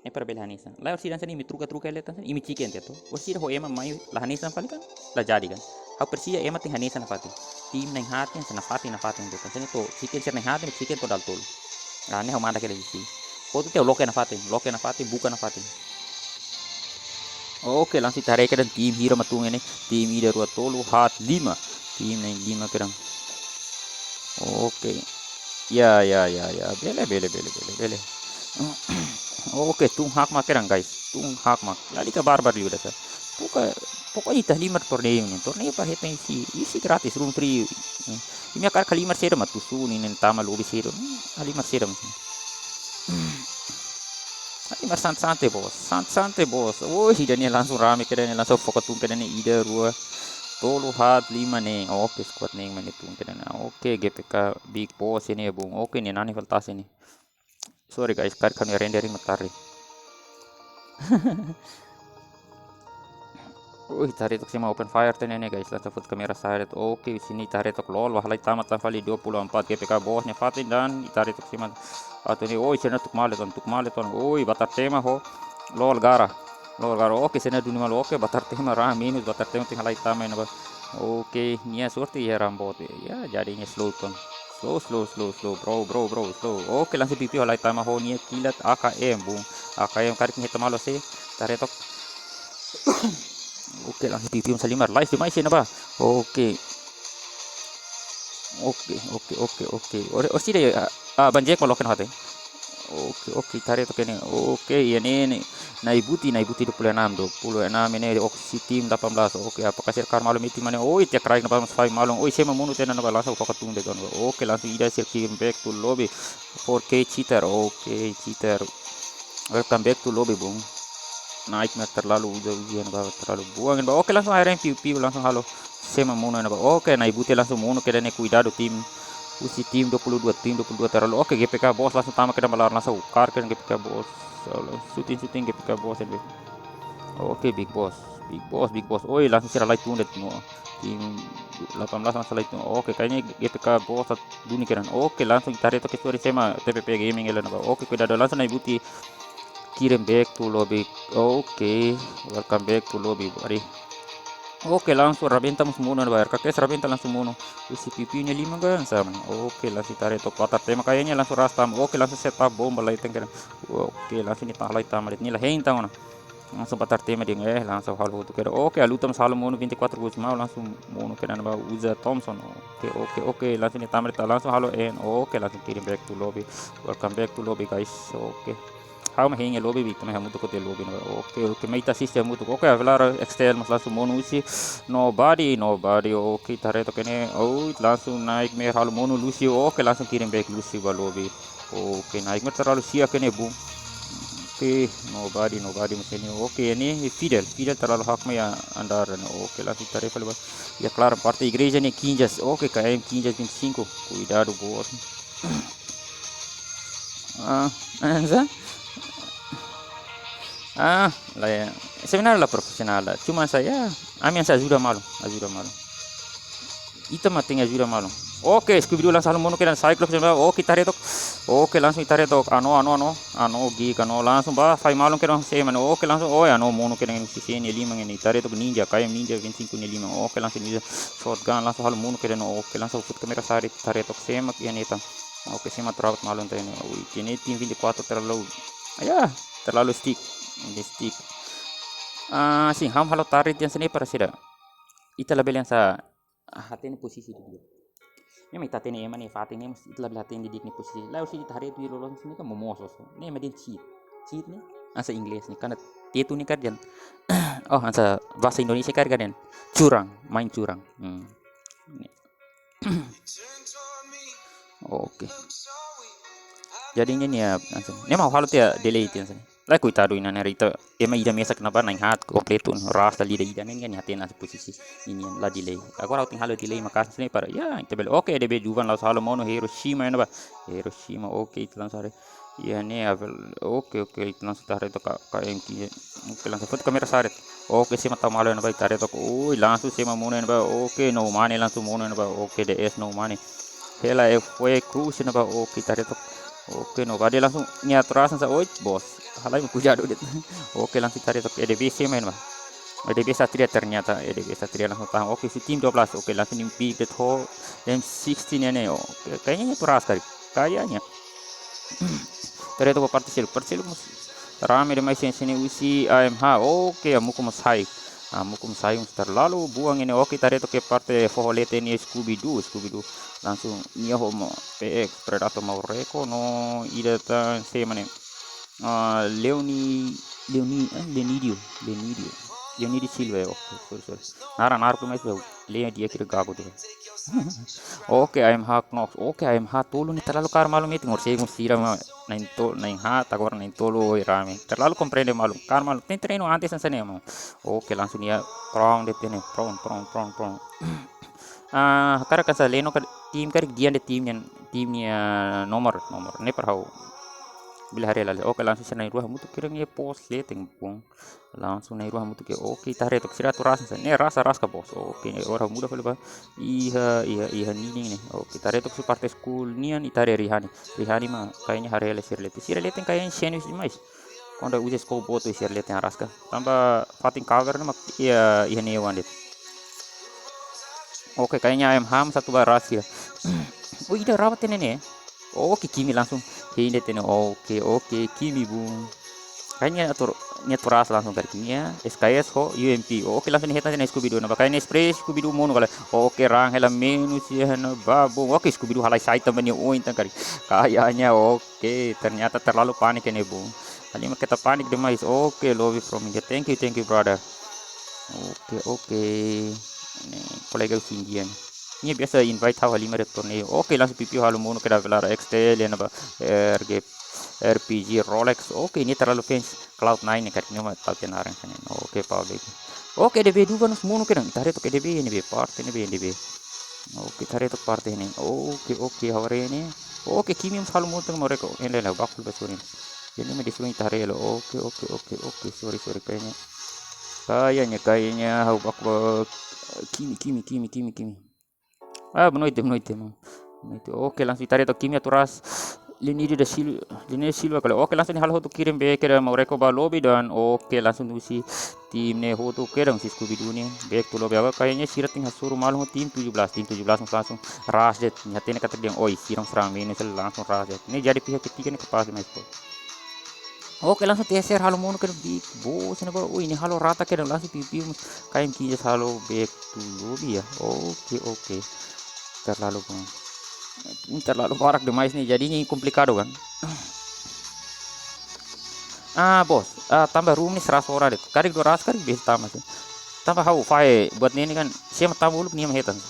Ne'e para bele hanesan. Lae orsida hanesan ne'e imi troka-troka hela tan hanesan ne'e, imi chicken teto. Orsida ho ema mai la hanesan fali kan, la jadi kan. Ha'u presiza ema tenke hanesan nafatin. Tim na'in-haat hanesan nafatin, nafatin teto. Hanesan ne'e to'o chicken sira na'in-haat, chicken to'o dala tolu. Ah, ne'e ha'u manda kele isi. Hotu tiha loke nafatin, loke nafatin, buka nafatin. Oke, langsung ita haree kedan tim hira mak tun ne'e. Tim ida, rua, tolu, haat, lima. Tim na'in-lima kedan. Oke. Ya, ya, ya, ya. Bele, bele, bele, bele, bele. Oke, tun hakmatek kedan, guys. Tun hakmatek. Lalika barbar liu ida sa. Pokok, pokoknya ita halimar torneiu ne'e. Torneiu para hetan isi, isi gratis, room free. Imi hakarak halimar saida mak tusu ne'e, ne'e tama lobby saida. Hmm, halimar saida mak. Halimar santai-santai, bos. Santai-santai, bos. Woi, ida-ne'e langsung rame kedan ne'e, langsung foka tun kedan ne'e, ida, rua, tolu, haat, lima ne'e. Oke, squad ne'e mak ne'e tun kedan ne'e. Oke, G P K Big Boss ne'e bung. Oke, ne'e nani falta sini. Sorry guys, karik ha'u-nia rendering mak tarde. Ui, ita haree took sira mak open fire tiha ne'e, guys. Langsung foti kamera sa'e de'it. Oke, sini ita haree took LOL, halai tama tan fali dua puluh empat G P K Boss nia fatin dan ita haree took sira mak atu ne'e, oi, sira mak tuk male tan, tuk male tan. Oi, Batar Tema ho LOL Gara. LOL Gara. Oke, sira mak duni malu. Oke, Batar Tema rame minus, Batar Tema tenke halai tama iha ne'ebá. Oke, nia sorte iha Rambo te. Ya, jadi nia slow tan. Slow, slow, slow, slow, bro, bro, bro, slow. Oke, langsung pipiu halai tama ho nia kilat A K M, bung. A K M karik nia tama lo se, ita haree took. Oke, langsung pipiu halimar, live di mai sini ba. Oke. Oke, oke, oke, oke. Ore, orsida ya, ah, ah, Banjek mak loke nafatin. Oke, oke, ita haree took ne'e. Oke, iha ne'e, ne'e. Naibuti, Naibuti dua puluh enam, dua puluh enam ne'e, oke, husi tim delapan belas. Oke, apakah sira kaer malu metin mane? Oi, tiha kraik ne'ebá mós fai malu. Oi, sema monu tiha ona ba, langsung foka tun de'it ona. Oke, langsung ida sira kirim back to lobby. Four K cheater, oke, cheater. Welcome back to lobby, bung. Nightmare terlalu uza ujian ba, terlalu buang ba. Oke, langsung akhirnya piu-piu, langsung halo. Sema monu ona ba. Oke, Naibuti langsung monu kedan ne'e, kuidadu tim. Husi tim dua puluh dua, tim dua puluh dua terlalu. Oke, G P K Boss langsung tama kedan ba laran, langsung kaer kedan G P K Boss. Lalu shooting, shooting G P K Boss ne'ebé. Oke, Big Boss. Big Boss, Big Boss. Oi, langsung sira lai tun de'it no. Tim delapan belas langsung lai tun. Oke, kayaknya G P K Boss duni kedan. Oke, langsung ita haree took ke story sema T P P Gaming hela ona ba. Oke, kuidadu, langsung Naibuti kirim back to lobby. Oke, welcome back to lobby, buddy. Oke, langsung Rabenta mós monu ona ba. R K K S Rabenta langsung monu. Husi piu-piu nia liman ka hanesan. Oke, langsung ita haree took batar tema kayaknya langsung rasta. Oke, langsung set up bomba lai tengker. Oke, langsung nia tama lai tama de'it, nia la hein tama ona. Langsung batar tema de'it, eh, langsung halo hotu kedan. Oke, Aluta mós halo monu, vinte e quatro gols mau, langsung monu kedan ba, uza Thompson. Oke, oke, oke, langsung nia tama de'it, langsung halo en. Oke, langsung kirim back to lobby. Welcome back to lobby, guys. Oke. Ha'u mak hein iha lobby, ita mak hamutuk hotu iha lobby ne'ebá. Oke, oke, mai ita asiste hamutuk. Oke, Avelar Excel mós langsung monu husi. Nobody, nobody. Oke, ita haree took ne'e. Oh, langsung Nightmare halo monu Lucio. Oke, langsung kirim back Lucio ba lobby. Oke, Nightmare terlalu siap ne'e, bung. Oke, nobody, nobody mós ne'e. Oke, ne'e Fidel, Fidel terlalu hakmatek iha andar ne'e. Oke, langsung ita haree fali ba. Iha klaran parte igreja ne'e Kinjas. Oke, K M Kinjas vinte e cinco. Kuidadu, bos. Ah, hanesan? Ah, la ya. Sebenarnya la profesionál la. Cuma hanesan, ami hanesan ajuda malu, ajuda malu. Ita mak tenke ajuda malu. Oke, Scooby-Doo langsung halo monu kedan Cyclops ne'ebá. Oke, ita haree took. Oke, langsung ita haree took. Ano, ano, ano. Ano, Geek, ano. Langsung ba, fai malu kedan sema ne'e. Oke, langsung. Oi, ano, monu kedan husi nia liman ne'e. Ita haree took Ninja, K M Ninja vinte e cinco nia liman. Oke, langsung Ninja. Shotgun, langsung halo monu kedan. Oke, langsung foti kámera sira, ita haree took sema iha ne'e tan. Oke, sema trout malu tiha ne'e. Ui, kene tim vinte e quatro terlalu. Ya, terlalu stick. Ini stick. Ah, sin, ha'u halo target hanesan ne'e para sira. Ita labele hanesan, ah, hatene pozisi didi'ak. Memang ita hatene ema nia fatin ne'e, mas ita labele hatene didi'ak nia pozisi. Lae, husi ita haree tuir loloos ne'e kan momoos. Ne'e mak dehan cheat. Cheat ne'e, hanesan inglés ne'e, karena tetu ne'e karik dehan. Oh, hanesan bahasa Indonesia karik dehan curang, main curang. Hmm. Ne'e. Oke. Jadi ne'e nia, hanesan. Ne'e mak halo tiha delay tiha hanesan. Lae, koitadu inan ne'e ita. Ema ida mesak ne'ebá na'in-haat kompletu, rasta lida ida ne'e, nia hatene hanesan pozisi nia la delay. Agora ha'u tenke halo delay maka'as ne'e para. Ya, ita bele. Oke, E D B Juvan langsung halo monu Hiroshima ne'ebá. Hiroshima, oke, ita langsung haree. Iha ne'e, Avel. Oke, oke, ita langsung ita haree took K M K. Oke, langsung foti kámera sira. Oke, sema tau malu ne'ebá, ita haree took. Ui, langsung sema monu ne'ebá. Oke, No Money langsung monu ne'ebá. Oke, D S No Money. Hela, eh, foi Cruz ne'ebá. Oke, ita haree took. Oke, nobody langsung nia atrasan sa. Oi, bos. Halai mak kuidadu de'it. Oke, langsung ita haree took. E D B sema ne'ebá. E D B Satria ternyata. E D B Satria langsung tahan. Oke, husi tim dua belas. Oke, langsung nia pick de'it ho. M sixteen ne'e. Oke, kayaknya nia atrasan karik. Kayaknya. Ita haree took parte seluk, parte seluk mós rame demais hanesan ne'e husi A M H. Oke, Amuku mós sai. Amuku mós sai, mós terlalu buang ne'e. Oke, ita haree took parte foho leten ne'e Scooby-Doo, Scooby-Doo. Langsung nia ho mós P X, Predator mau reko no ida tan sema ne'e. Ah, Leoni, Leoni, eh, Lenidio, Lenidio. Leonidio Silva, ya, oke, sorry, sorry. Naran, naran ku mais beu. Leo dia kira gago tu. Oke, A M H Knox. Oke, A M H tolu ne'e terlalu kaer malu metin. Ngor segu sira mak na'in-tolu, na'in-haat, agora na'in-tolu, oi, rame. Terlalu komprende malu. Kaer malu. Tem treinu antes hanesan ne'e mak. Oke, langsung nia prone de'it ne'e. Prone, prone, prone, prone. Ah, karik hanesan Leno karik tim karik dehan de'it tim nia, tim nia nomor, nomor. Ne'e para ha'u bele haree lai. Oke, langsung sira na'in-rua hamutuk kira nia pos leten, bung. Langsung na'in-rua hamutuk ke. Oke, ita haree took sira atrasan sa. Ne'e rasta, rasta, bos. Oke, ne'e ema muda fali ba. Iha, iha, iha ninin ne'e. Oke, ita haree took husi parte school nian, ita haree Rihani. Rihani mak kayaknya haree lai sira leten. Sira leten kayaknya senius demais. Kuandu uza scope boot sira leten araska. Tanba fatin cover ne'e mak iha, iha ne'e wan de'it. Oke, kayaknya A M H satu ba ras ya. Oh, ida rawat ne'e ne'e. Oke, Kimi langsung. Hende tene. Oke, oke, Kimi, bung. Kayaknya atur, nia atu ras langsung karik nia S K S ho U M P. Oke, langsung hetan nia Scooby-Doo ne'ebá. Kayaknya spray Scooby-Doo monu kala. Oke, raan hela menus iha ne'ebá bung. Oke, Scooby-Doo halai sai tanba nia oin tan karik. Kayaknya oke, ternyata terlalu panik ini bung. Halimar keta panik demais. Oke, love from India. Thank you, thank you brother. Oke, oke. Ini kolega husi India ne'e. Nia biasa invite ha'u halimar iha torneio. Oke, langsung pipiu halo monu kedas velar X T L ne'ebá R G R P G Rolex. Oke, nia terlalu fans Cloud nine ne'e karik nia mak tau tenaran kan. Oke, pau begi. Oke, E D B dua nos monu kedas. Ita haree took E D B ne'ebé parte ne'ebé E D B. Oke, ita haree took parte ne'e. Oke, oke, ha'u haree ne'e. Oke, Kimi mós halo monu tan mereka. Ende lah bakul basurin. Jadi mah disuruh ita haree lo. Oke, oke, oke, oke. Sorry, sorry kayaknya. Kayaknya, kayaknya ha'u baku ba Kimi, Kimi, Kimi, Kimi, Kimi. Ah, boa noite, boa noite, irmão. Boa noite. Oke, langsung ita haree took Kimi atu ras. Linidio da Silva, Linidio Silva kala. Oke, langsung nia halo hotu kirim be kedas Moreko ba lobby dan oke, langsung husi tim ne'e hotu kedas husi Scooby-Doo ne'e. Back to lobby agora kayaknya sira tenke hasoru malu ho tim tujuh belas, tim tujuh belas langsung ras de'it. Nia hatene katak dehan, oi, sira mós raan menus langsung ras de'it. Ne'e jadi pihak ketiga ne'e kapás demais pô. Oke, langsung T S R halo monu kedas big boss ne'ebá. Ui, nia halo rata kedas langsung pipiu. Kayak Kinjas halo back to lobby ya. Oke, oke. Terlalu bung. Ini terlalu barak demais ne'e, jadinya komplikadu kan. Ah, bos. Ah, tanba room ne'e sira sora de'it. Karik dua ras, karik bes tama sih. Tanba ha'u fahe buat ne'e ne'e kan. Sema tanba uluk nia mak hetan.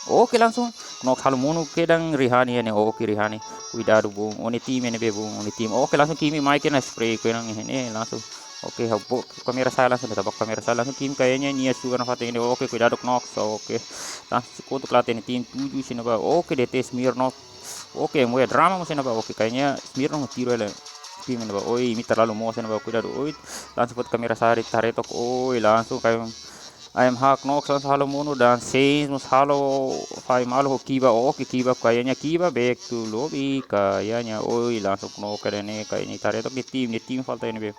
Oke, langsung Knox halo monu kedas Rihani ne'e. Oke, Rihani. Kuidadu bung. Ó-nia tim ne'ebé bung. Ó-nia tim. Oke, langsung Kimi mai kedas spray kedas ne'e langsung. Oke, ha'u baku kamera sa'e langsung, ita baku kamera sa'e langsung Kimi kayaknya nia sugar nafatin ne'e. Oke, kuidadu Knox. Oke. Langsung kotuk late ne'e tim tujuh sira ne'ebá. Oke, D T Smirnoff. Oke, M W drama mós sira ne'ebá. Oke, kayaknya Smirnoff tiru hela. Kimi ne'ebá. Oi, imi terlalu moos sira ne'ebá. Kuidadu, oi. Langsung foti kamera sa'e, ita haree took. Oi, langsung kayak A M H Knox langsung halo monu dan Saints mós halo fahe malu ho Kiba. Oke, Kiba kayaknya Kiba back to lobby kayaknya. Oi, langsung Knox kedas ne'e kayaknya ita haree took nia tim, nia tim falta ne'ebé.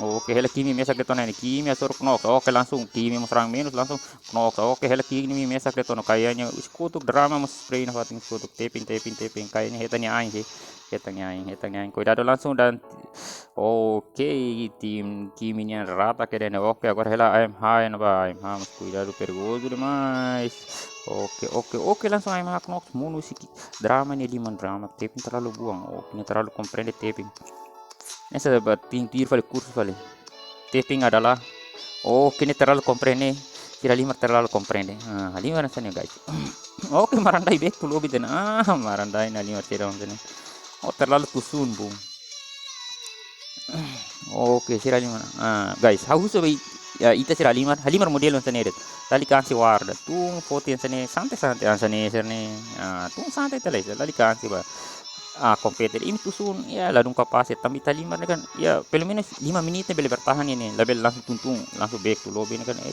Oke, hela Kimi mesak de'it ona ne'e. Kimi hasoru Knox. Oke, langsung Kimi mós raan menus langsung Knox. Oke, hela Kimi mesak de'it ona kayaknya. Husi kotuk drama mós spray nafatin husi kotuk. Tapping, tapping, tapping. Kayaknya hetan nia ain sih. Hetan nia ain, hetan nia ain. Kuidadu langsung dan oke, tim Kimi nian rata kedas ne'e. Oke, agora hela A M H ne'ebá. A M H mós kuidadu perigozu demais. Oke, oke, oke, langsung A M H Knox monu husi drama ne'e, liman drama. Tapping terlalu buang. Oke, nia terlalu komprende tapping. Ne'e sá ba tim tuir fali kursu fali. Tapping adalah, oke, nia terlalu komprende. Sira halimar terlalu komprende. Ah, halimar hanesan ne'e guys. Oke, Marandai back to lobby tan. Ah, Marandai nia halimar sira hanesan ne'e. Oh, terlalu tusun bung. Oke, sira halimar. Ah, guys, ha'u husu ba i-, ya, ita sira halimar, halimar modelu hanesan ne'e de'it. Lalika ansi warda. Tun foti hanesan ne'e, santai, santai hanesan ne'e, sira ne'e. Ah, tun santai tale, lalika ansi ba. Ah, kompete. Imi tusun, ya, ladún kapás, ya, tanba ita halimar ne'e kan. Ya, pelumenus lima menit ne'e bele bertahan ne'e. Labele langsung tun-tun, langsung back to lobby ne'e kan. Eh.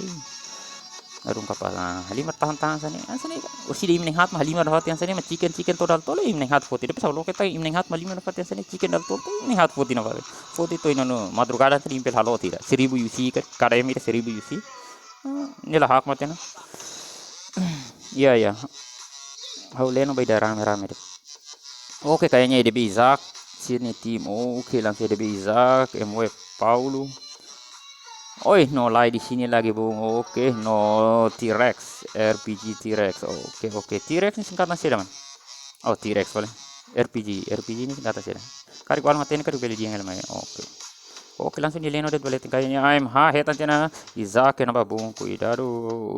Ladún kapás, ah, halimar tahan-tahan hanesan ne'e, hanesan ne'e. Orsida imi na'in-haat mak halimar nafatin hanesan ne'e, mak chicken, chicken to'o dala tolu, imi na'in-haat foti. Depois ha'u loke tan, imi na'in-haat mak halimar nafatin hanesan ne'e, chicken dala tolu, imi na'in-haat foti nafatin. Foti to'o iha ona madrugada hanesan ne'e, imi bele halo tiha. Seribu U C kan, kada imi ida seribu U C. Ah, ne'e la hak mate ona. Iya, iya. Ha'u leno ba ida rame-rame de'it. Oke, kayaknya E D B Isaac, sini tim. Oke, langsung E D B Isaac, M W Paulo. Oi, no Lai di sini lagi, bung. Oke, no T-Rex, R P G T-Rex. Oke, oke. T-Rex ne'e singkatan saida, man? Oh, T-Rex, fali. R P G, R P G ne'e singkatan saida? Karik wal maten, karik bele diang elma ya. Oke. Oke, langsung nia leno de'it ba leten kayaknya. A M H, hetan tiha ona Isaac ne'ebá bung. Kuidadu,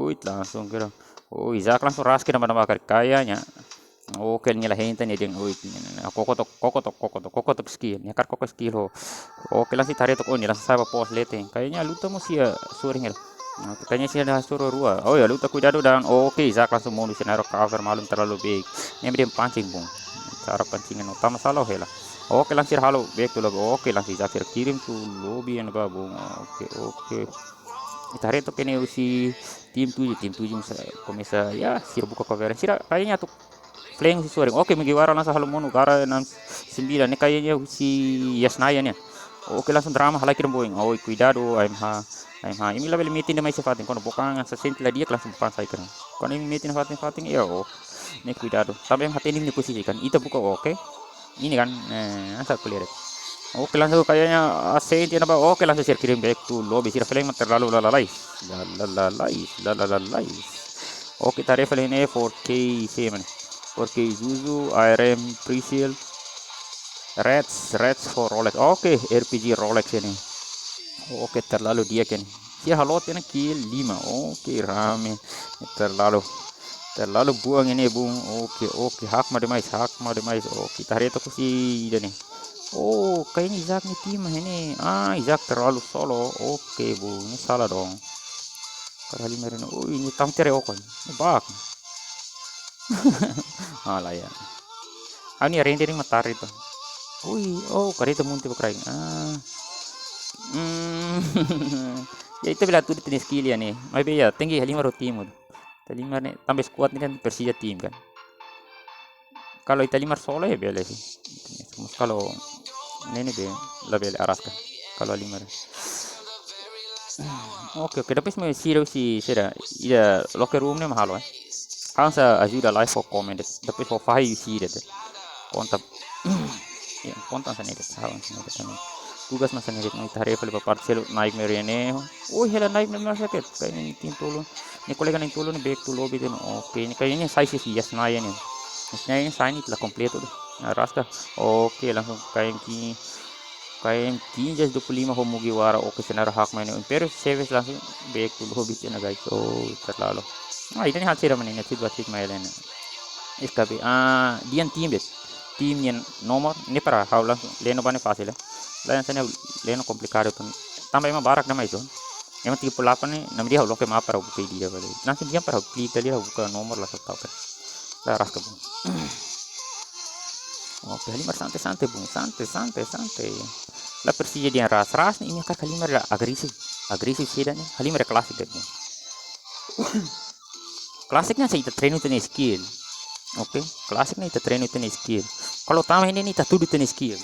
ui, langsung kira. Oh, Isaac langsung ras kira mana bakar kayaknya. Oke, nia la hein tan nia dehan, oi, kokotok, kokotok, kokotok, kokotok skill. Nia hakarak koko skill ho. Oke, langsung ita haree took, oh, nia langsung sa'e ba pos leten. Kayaknya luta mós sira sorin hela. Nah, kayaknya sira hasoru rua. Oh ya, luta kuidadu dan oke, Isaac langsung mundur, sira na'in-rua cover malu terlalu baik. Nia dehan pancing bung. Cara pancing no tama salah hela. Oke, langsung sira halo back to lobby. Oke, langsung Isaac sira kirim to lobby ne'ebá bung. Oke, oke. Ita haree took ne'e husi tim tujuh, tim tujuh mós komesa ya, sira buka cover. Sira kayaknya atu flank husi sorin. Oke, Mugiwara langsung halo monu, Gara enam sembilan ne'e kayaknya husi Yasnaya ne'e. Oke, langsung drama halai kirim boin. Oi, kuidadu, A M H, A M H. Imi labele metin demais iha fatin. Kuandu book an hanesan sente la di'ak, langsung book an sai kirim. Kuandu imi metin fatin-fatin, ya, oh. Ne'e kuidadu. Tanba imi hatene imi-nia posisi kan. Ita buka, oke. Ini kan, eh, hanesan ko'alia de'it. Oke, langsung kayaknya asen tiana ba. Oke, langsung sira kirim back to lobby. Sira flank mak terlalu lalalais. Lalalais, lalalais. Oke, tarefa ini four K sih, mana? Four K Zuzu, I R M Prisil. Reds, Reds for Rolex. Oke, R P G Rolex ini. Oke, terlalu di'ak ini. Sira halo tiha ona kill lima. Oke, rame. Terlalu, terlalu buang ini, bung. Oke, oke. Hakmatek demais, hakmatek demais. Oke, ita haree took husi ida ne'e. Oh, kayaknya Izak nia tim ini. Ah, Izak terlalu solo. Oke, bung. Ne'e salah dong. Karik halimar ne'e. Oh, ne'e tang tere okon. Ne'e bak. Ah, lah ya. Ha'u-nia render mak tar itu. Ui, oh, kareta munti ba kraik. Ah. Hmm. Ya, ita bele hatudu ita-nia skill ya ne'e. Maibé ya, tenke halimar ho tim. Ita halimar ne'e, tanba squad ne'e kan presiza tim kan. Kalau ita halimar solo ya bele sih. Mas kalau ne'e ne'e be, labele araska. Kalau halimar. Oke, oke, depois mai sira husi sira. Ida locker room ne'e mak halo, eh. Hanesan ajuda live ho comment. Depois ho fahi husi ida. Konta. Ya, konta hanesan ne'e, hanesan ne'e. Tugas mak hanesan ne'e, ita haree fali ba parte seluk Nightmare ne'e. Oh, hela Nightmare mak sakit. Kayak ne'e tim tolu. Ne'e kolega na'in-tolu ne'e back to lobby de'it. Oke, ne'e kayaknya sai sih, yes, nai ne'e. Yes, nai ne'e sai ne'e la kompletu de'it. Araska. Oke, langsung kayak ki K M quinze dua puluh lima ho Mugiwara, oke, senar hakmatek. Imperial Service langsung back to lobby tiha ona, guys. Oh, terlalu. Ah, ida ne'e hal sira mana ne'e, sit ba sit mai lain. S K B. Ah, dehan tim de'it. Tim nia nomor, ne'e para ha'u langsung leno ba ne'e fasil, eh. Lain hanesan ne'e leno komplikadu tan. Tanba ema barak demais, oh. Ema tiga puluh delapan ne'e, nama dia ha'u loke mapa para buka dia balik. Langsung dehan para ha'u klik kali, ha'u buka nomor langsung tau kan. Lah, araska, bung. Oke, halimar santai-santai, bung. Santai, santai, santai. La presiza dehan ras. Ras ne'e imi karik halimar la agresif. Agresif saida ne'e. Halimar klasik de'it, bung. Klasik ne'e hanesan ita treinu ita-nia skill. Oke, klasik ne'e ita treinu ita-nia skill. Kalau tama ini ne'e ita hatudu ita-nia skill.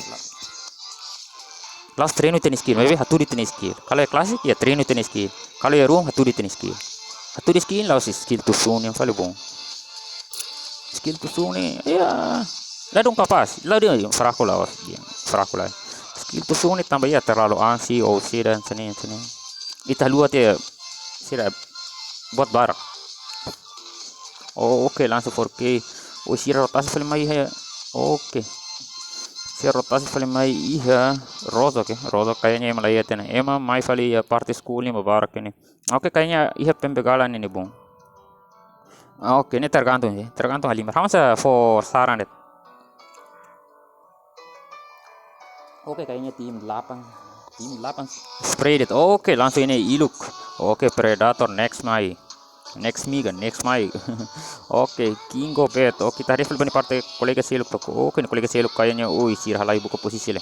La'ós treinu ita-nia skill, maibé hatudu ita-nia skill. Kalau iha klasik, iha treinu ita-nia skill. Kalau iha room, hatudu ita-nia skill. Hatudu skill, la'ós skill tusun yang paling bom. Skill tusun ne'e, ya, ladún kapás, ladún fraku la'ós, ya, fraku la'ós. Skill tusun ne'e tanba iha terlalu ansi, ou sira, sini, sini. Ita haluha tiha, sira buat barak. Oh, oke, langsung four K. Oh, sira rotasi fali mai iha. Oke. Sira rotasi fali mai iha. Rozok, oke. Rozok kayaknya ema la iha tiha ona. Ema mai fali iha parte school ne'e barak ini. Oke, kayaknya iha pembekalan ini, bung. Ah, oke, ne'e tergantung sih. Tergantung halimar. Hanesan fó saran de'it. Oke, kayaknya tim delapan. Tim delapan spread it. Oke, langsung ini Iluk. Oke, Predator next mai. Next mi kan, next mai. Oke, Kingo bet. Oke, ita haree fali ba ne'e parte kolega seluk tok. Oke, ne'e kolega seluk kayaknya, ui, sira halai buka posisi lai.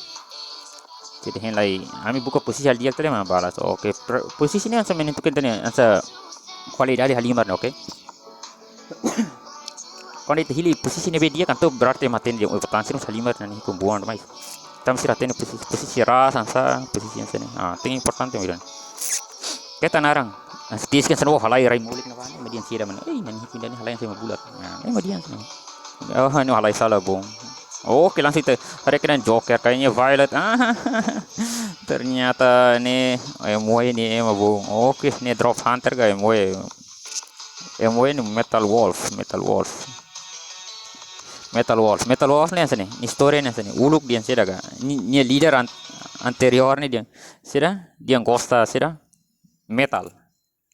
Jadi hein lai, ami buka posisi hal di'ak tadi mana balas. Oke, pre-, posisi ne'e hanesan menentukan tadi, hanesan kualidade halimar ne'e, oke. Kuandu ita hili posisi ne'ebé di'ak kan, to'o berarti ema hatene dehan, oh, ita hanesan halimar ne'e, kumbuan mais. Tanba sira hatene posisi, posisi ras hanesan, posisi hanesan ne'e. Ah, tenke importante mira. Keta naran. Nah, setiap kan seno halai rai molik na bani, median sira mana. Eh, nani pindah ne'e halai hanesan ema bulat. Nah, ne'e median seno. Oh, ne'e halai sala bung. Oke, langsung ita haree kena joker, kayaknya violet. Ah, ternyata ne'e, eh, M W ne'e ema bung. Oke, ne'e Drop Hunter ka M W. M W ne'e Metal Wolf, Metal Wolf. Metal Wolf, Metal Wolf ne'e hanesan ne'e, nia istória ne'e hanesan ne'e. Uluk dehan saida ka. Nia, nia líder an-, anteriór ne'e dehan saida, dehan gosta saida, metal.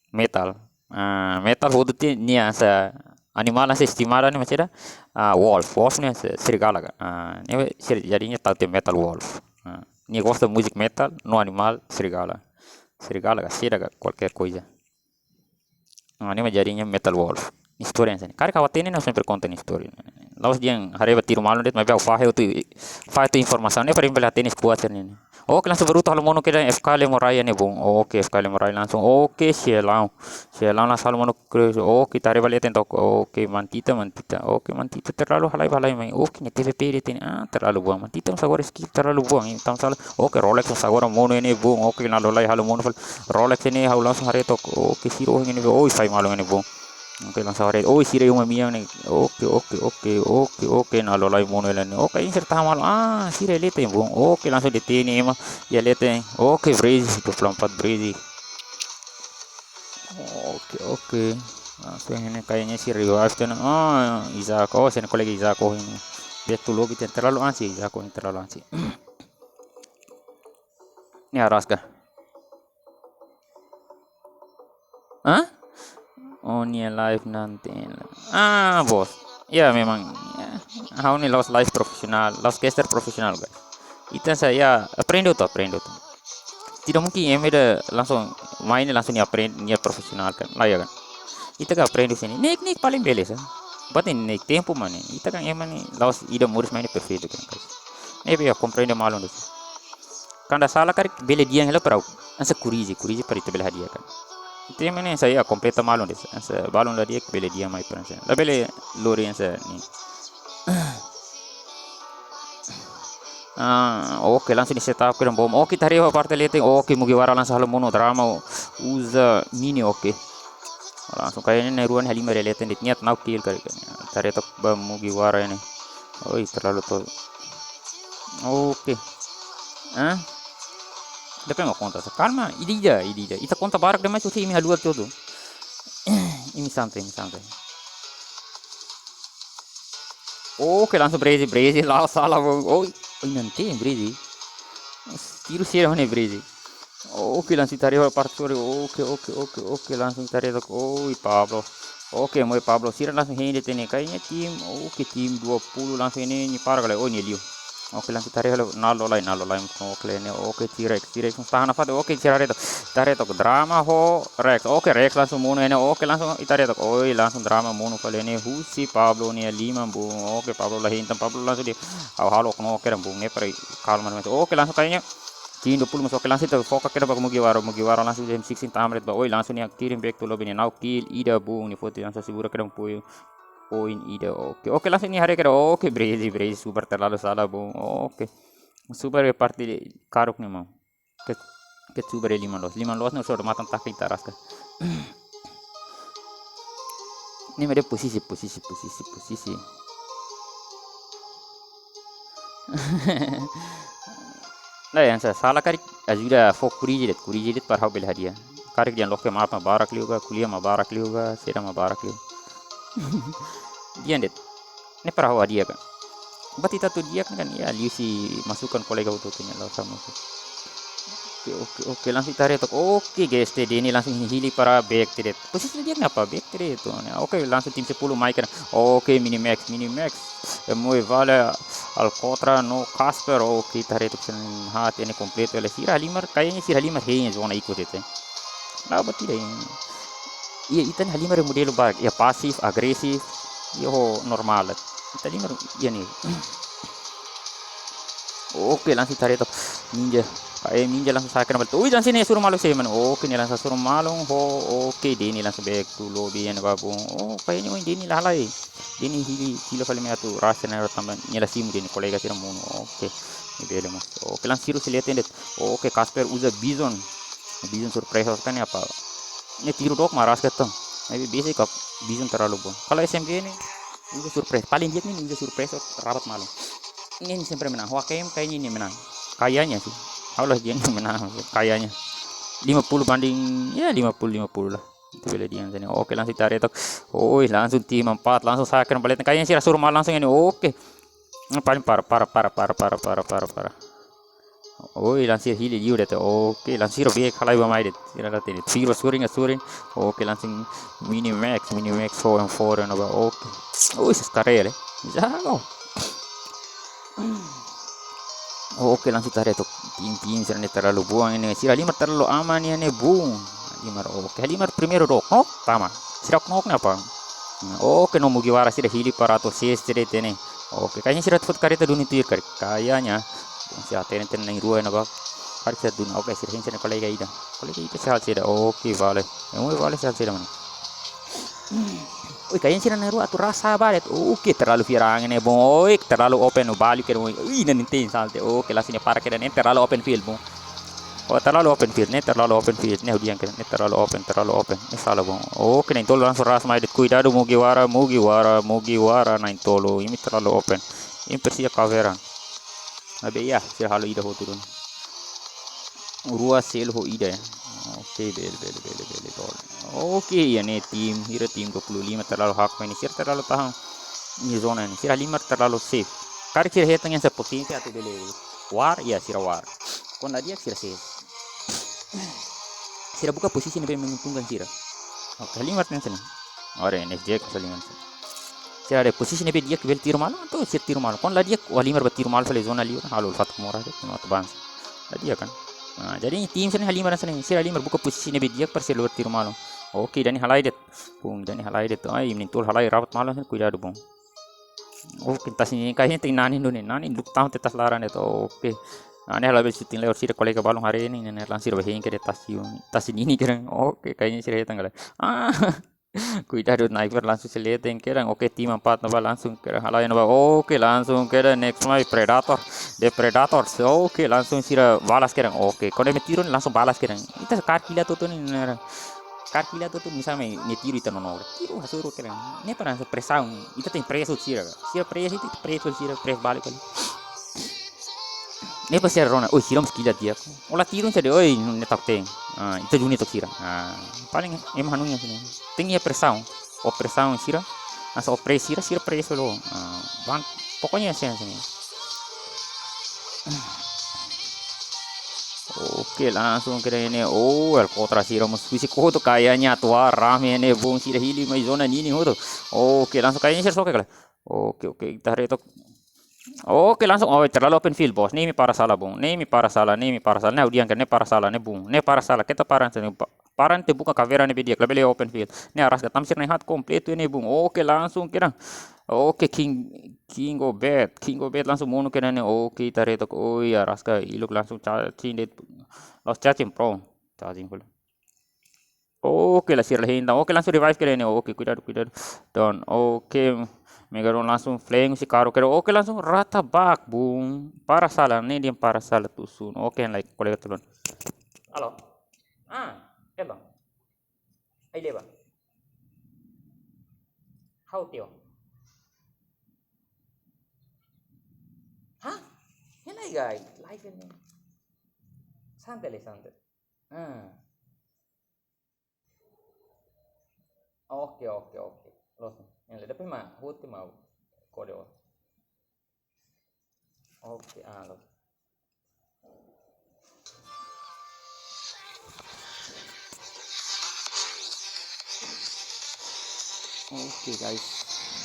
Metal. Ah, metal hotu tiha nia hanesan animál hanesan estimada ne'e mak saida. Ah, wolf. Wolf ne'e hanesan serigala ka. Ah, ne'e sir-, jadi nia tau tiha Metal Wolf. Ah, nia gosta múzika metal, no animál serigala. Serigala ka, saida ka, kualkér koiza. Ah, ne'e mak jadi nia Metal Wolf. Istória hanesan ne'e. Karik ha'u hatene ne'e sempre konta nia istória. La'ós dehan haree ba tiru malu de'it, maibé ha'u fahe hotu, fahe hotu informasaun ne'e para imi bele hatene squad sira-ne'e. Oke, langsung Boruto halo monu kedas F K Lemurai ne'e bung. Oke, F K Lemurai langsung. Oke, Xelão. Xelão langsung halo monu kedas. Oke, ita haree ba leten tok. Oke, Mantita, Mantita. Oke, Mantita terlalu halai ba halai mai. Oke, ne'e T V P de'it ne'e. Ah, terlalu buang. Mantita mós agora skill terlalu buang. Entaun salah. Oke, Rolex mós agora monu ne'e bung. Oke, na lolai halo monu fali. Rolex ne'e ha'u langsung haree tok. Oke, sira ohin ne'e. Oi, fai malu ne'e bung. Oke, langsung hare. Oh, sira uma mian ne'e. Oke, oke, oke, oke, oke. Na'in-lolai monu hela ne'e. Oke, ini serta malu. Ah, sira leten bom. Oke, langsung de'it ne'e ema. Iha leten. Oke, Breezy. Dua puluh empat Breezy. Oke, oke. Langsung ini kayaknya si revive tuh. Oh, Isaac. Oh, sini kolega Isaac. Oh, ini. Back to lobby, terlalu ansi Isaac. Oh, ini terlalu ansi. Ini Araska. Hah? Oh, nia live nanti. Ah, bos. Ya, memang. Ya. Ha'u ne'e la'ós live profesionál, la'ós caster profesionál, guys. Ita saya aprende tu, aprende tu. Tidak mungkin ema ida langsung main langsung nia aprende, nia profesionál kan. Lah ya kan. Ita kan aprende sini. Nek nek paling bele sa. Buat ini nek tempo mana. Ita kan ema ne'e la'ós ida moris main perfeitu kan, guys. Ne'ebé ya komprende malu dus. Kuandu sala karik bele dehan hela para hanesan korrije, korrije para ita bele hadi'a kan. Ita ema ne'e sai ya kompleta malu dus. Hanesan balun la di'ak bele dehan mai para hanesan. La bele lori hanesan ne'e. Ah, oke, langsung di setup kedan bom. Oke, ita haree parte leten. Oke, Mugiwara langsung halo monu drama. Uza mini, oke. Langsung kayaknya ne'e rua ne'e halimar iha leten de'it, niat na'ok kill karik. Ita haree took ba Mugiwara ini. Oi, terlalu tol. Oke. Hah? Depois mak konta. Kalma, ida-ida, ida-ida. Ita konta barak demais, oke, imi haluha hotu. Imi santai, imi santai. Oke, langsung Breezy, Breezy, la sala, bom. Oh, oh, nanti Breezy. Tiru sira mana Breezy? Oke, langsung ita haree parte sore. Oke, oke, oke, oke, langsung ita haree took. Oi, Pablo. Oke, moi Pablo. Sira langsung hein de'it ne'e. Kayaknya tim, oke, tim dua puluh langsung ini, ini para kali. Oh, ini liu. Oke, langsung ita haree halo, na'in-lolai, na'in-lolai. Oke, ne'e, oke, T-Rex, T-Rex. Tahan apa tuh? Oke, ita haree took. Ita haree took drama ho Rex. Oke, Rex langsung monu ne'e. Oke, langsung ita haree took. Oi, langsung drama monu fali ne'e. Husi Pablo ne'e lima bom. Oke, Pablo la hein tan, Pablo langsung di halo, halo knock kedan bom. Ne'e para kalma mais. Oke, langsung kayaknya tim dua puluh masuk ke langsung ita foka kedan ba Mugiwara, Mugiwara langsung di M sixteen tama de'it ba. Oi, langsung nia kirim back to lobby ne'e. Na'ok kill, ida bom, nia foti langsung segura kedan poin. Poin ida, oke. Oke, langsung nia haree kedan. Oke, Breezy, Breezy super terlalu sala, bom. Oke. Super iha parte karuk ne'e, mau. Ke, ke super iha lima loos. Lima loos ne'e só matan tak ita Araska. Ne'e mak de'it posisi, posisi, posisi, posisi. Nah, hanesan sala karik ajuda fó korrije de'it, korrije de'it para ha'u bele hadi'a. Karik dehan loke mapa barak liu ka, ko'alia mak barak liu ka, saida mak barak liu. Dehan de'it. Ne'e para ha'u hadi'a ka. Buat ita atu di'ak kan, ya, liuhusi masukan kolega hotu-hotu ne'e la sama. Oke, oke, oke, langsung ita haree took. Oke, guys, T D ini langsung hili para back tiha de'it. Posisi di'ak ne'e apa back tiha de'it tu. Ne'e, oke, langsung tim sepuluh mai kedan. Oke, Minimax, Minimax. Ema oi vale Alcotra no Casper. Oke, ita haree took sen hat ini kompletu hela sira halimar, kayaknya sira halimar hein zona ikus de'it. Nah, buat ida ini. Iya, ita-nia halimar modelu barak. Iya, pasif, agresif. Iya, ho normál. Ita halimar, iya ne'e. Oke, langsung ita haree took. Ninja. Kayak ninja langsung sa'e kedan balik. Ui, langsung ne'e hasoru malu sih, man. Oke, ne'e langsung hasoru malu. Ho, oke, Deni langsung back to lobby iha ne'e ba bom. Oh, kayaknya, oh, Deni la halai. Deni hili, hili fali mai atu rasa na tambah. Nia la simu Deni, kolega sira monu. Oke. Ne'e bele mós. Oke, langsung sira sei leten de'it. Oke, Casper uza Bison. Bison surpresa kan apa? Ne'e tiru dook mak Araska tan. Ne'e basic ka Bison terlalu bom. Kalau S M G ne'e uza surpresa. Paling di'ak ne'e uza surpresa rabat malu. Ne'e, ne'e sempre menang. Ho A K M kayaknya ne'e menang. Kayaknya sih. Ha'u la dehan menang. Kayaknya. Lima puluh banding, ya, lima puluh lima puluh lah. Ita bele dehan sini. Oke, langsung ita haree took. Oi, langsung tim empat, langsung sa'e kedan balik. Kayaknya sira hasoru malu langsung ini. Oke. Paling para, para, para. Oi, langsung hili liu de'it. Oke, langsung sira back halai ba mai de'it. Sira la hatene. Sira suring, suring. Oke, langsung Minimax, Minimax four and four and apa. Oke. Oi, seskarel, eh. Jago. Oke, langsung ita haree took. Tim, tim sira ne'e terlalu bom ini. Sira halimar terlalu aman iha ne'e, bom. Halimar, oke. Halimar primeiru dook. Knock, tama. Sira knock ne'e apa? Oke, no Mugiwara sira hili para atu ses sira hatene. Oke, kayaknya sira foti kareta duni tuir karik. Kayaknya. Sira hatene hatene na'in-rua ne'ebá. Karik sira duni. Oke, sira hein sira-nia kolega ida. Kolega ida sei halo saida. Oke, vale. Ema oi vale sei halo saida, mano. Oi, kayaknya sira na'in-rua atu rasa ba de'it. Oke, terlalu fiar angin ne'e, bom. Oi, terlalu open, balik kedan, bom. Ui, ne'e nia salte. Oke, langsung nia para kedan ne'e, terlalu open field, bom. Oh, terlalu open field, ne'e terlalu open field, ne'e ha'u dehan katak ne'e terlalu open, terlalu open, ne'e sala bom. Oke, na'in-tolu langsung ras mai de'it, kuidadu Mugiwara, Mugiwara, Mugiwara, na'in-tolu, imi terlalu open, imi presiza cover an. Maibé iha, sira halo ida hotu duni. Rua selu ho ida ya. Oke, bele, bele, bele, bele, bele. Oke, iha ne'e tim, hira tim dua puluh lima terlalu hakmatek ne'e, sira terlalu tahan iha zona ne'e, sira halimar terlalu safe. Karik sira hetan hanesan potential atu bele war, iha sira war. Kuandu la di'ak sira safe. Sira buka posisi ne'ebé menguntungkan sira. Oke, halimar ne'e hanesan ne'e. Ora, N F J ka halimar hanesan ne'e. Sira haree posisi ne'ebé di'ak bele tiru malu, entaun sira tiru malu. Kuandu la di'ak, halimar ba tiru malu fali zona liu, halo fatuk moras de'it, no atu avansa. La di'ak kan? Nah, jadi tim sira halimar hanesan ne'e, sira halimar buka posisi ne'ebé di'ak para sira lori tiru malu. Oke, ida-ne'e halai de'it. Bom, ida-ne'e halai de'it. Ai, na'in-tolu halai rabat malu, kuidadu bom. Oke, tasi ninin kainga ita-nia nanin duni, nanin luk taun te tasi laran de'it. Oke. Ne'e halai bele shooting lewat sira kolega balun haree ne'e, ne'e langsung sira ba hein kedas tasi, tasi ninin kedas. Oke, kainga sira hetan karik. Ah. Kuidadu, sniper langsung sira leten kedas. Oke, tim empat ne'ebá langsung kedas halai ne'ebá. Oke, langsung kedas next mai Predator. The Predators. Oke, langsung sira balas kedas. Oke, kuandu imi tiru langsung balas kedas. Ita karik ita hotu ne'e, ne'e. Karik ita hotu, misalnya imi tiru ita nonook. Tiru hasoru kedas. Ne'e para hanesan presaun. Ita tenke press sira. Sira press ita, ita press sira, press balik kali. Ne'e para sira rona, oh, sira mós kila di'ak. Ó la tiru saida, oi, ne'e tak tem. Ah, ita duni tok sira. Ah, paling ema hanoin hanesan ne'e. Tenke iha presaun. Ó presaun sira, hanesan ó press sira, sira press loos. Ah, bom, pokoknya hanesan ne'e. Oke, langsung kedas ne'e. Oh, Alcatraz sira mós husik hotu kayaknya, atu rame ne'e, bom, sira hili mai zona ninin hotu. Oke, langsung kayaknya sira soke karik. Oke, oke, ita haree tok. Oke, langsung, oh, terlalu open field, bos. Ne'e imi para sala, bom. Ne'e imi para sala, ne'e imi para sala. Ne'e ha'u dehan katak ne'e para sala, ne'e bom. Ne'e para sala, keta para hanesan ne'e, pa-, para atu buka cover an ne'ebé di'ak, labele open field. Ne'e Araska, tanba sira na'in-haat kompletu ne'e, bom. Oke, langsung kedas. Oke, King, King of Bad, King of Bad langsung monu kedas ne'e. Oke, ita haree tok. Oh, iha Araska, iluk langsung charging de'it. Lost charging, bro. Charging full. Oke, la sira la hein tan. Oke, langsung revive kedas ne'e. Oke, kuidadu, kuidadu. Down. Oke, Megaron langsung flank si karu kedas. Oke, langsung rata bak, bom. Para sala, ne'e dehan para sala tusun. Oke, like, kolega tulun. Halo. Ah, Elba. Ai, Leba. Ha'u tio. Hah? Hela igai, live ini. Santai le, santai. Hmm. Oke, oke, oke. Loos. Yang ada pe ma, hut ma. Kode o. Oke, ah, loos. Oke, guys.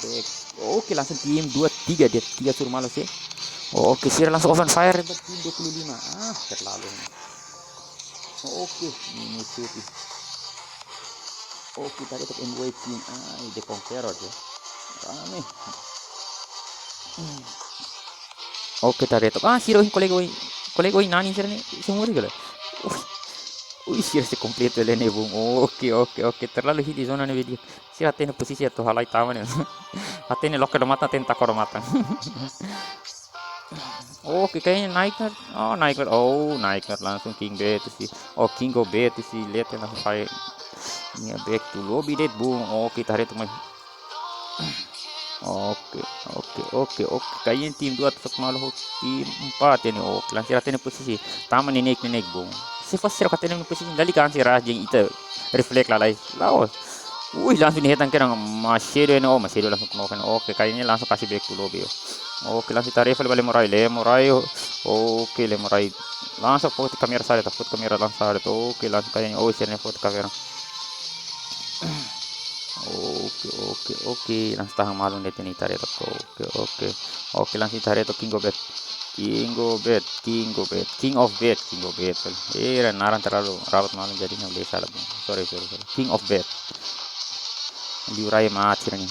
Back. Oke, langsung tim dua tiga, de'it tiga suruh malu sih. Oke, sira langsung open fire, tim dua puluh lima. Ah, terlalu. Oke, ini Supi. Oke, tadi tok M V P. Ah, The Conqueror ya. Rame. Oke, tadi tok. Ah, sira ohin kolega ohin. Kolega ohin nanin sira ne'e, semua tiga lah. Wih. Wih, sira sei kompletu hela ne'e, bom. Oke, oke, oke. Terlalu hili zona ne'ebé di'ak. Sira hatene posisi atu halai tama ne'e. Hatene loke do matan, hatene tako do matan. Oke, kayaknya Nightmare. Oh, Nightmare. Oh, Nightmare langsung King Betis sih. Oh, King of Betis sih. Lihat ya, langsung saya. Ini back to lobby de'it, bom. Oke, ita haree tok mai. Oke, oke, oke, oke. Kayaknya tim dua atu sok malu ho tim empat ne'e. Oke, langsung sira hatene posisi. Tama neineik, neineik, bom. Se fosse sira hatene posisi, dali kan sira jeng ita reflect lalais. Laos. Wih, langsung nia hetan kedas Macedo ne'e, oh, Macedo langsung knock ne'e. Oke, kayaknya langsung kasih back to lobby, yo. Oke, langsung tarik fali ba Lemurai, Lemurai, yo. Oke, Lemurai. Langsung foto kamera sare, foto kamera langsung sare. Oke, langsung kayaknya, oh, sira ne'e foto kamera. Oke, oke, oke. Langsung tahan malu de'it nia tarik tok. Oke, oke. Oke, langsung ita haree tok King of Bad. King of Bad, King of Bad, King of Bad, King of Bad. Eh, naran terlalu rabat malu jadi ha'u la sala, bom. Sorry, sorry, sorry. King of Bad. Liurai mati ne'e.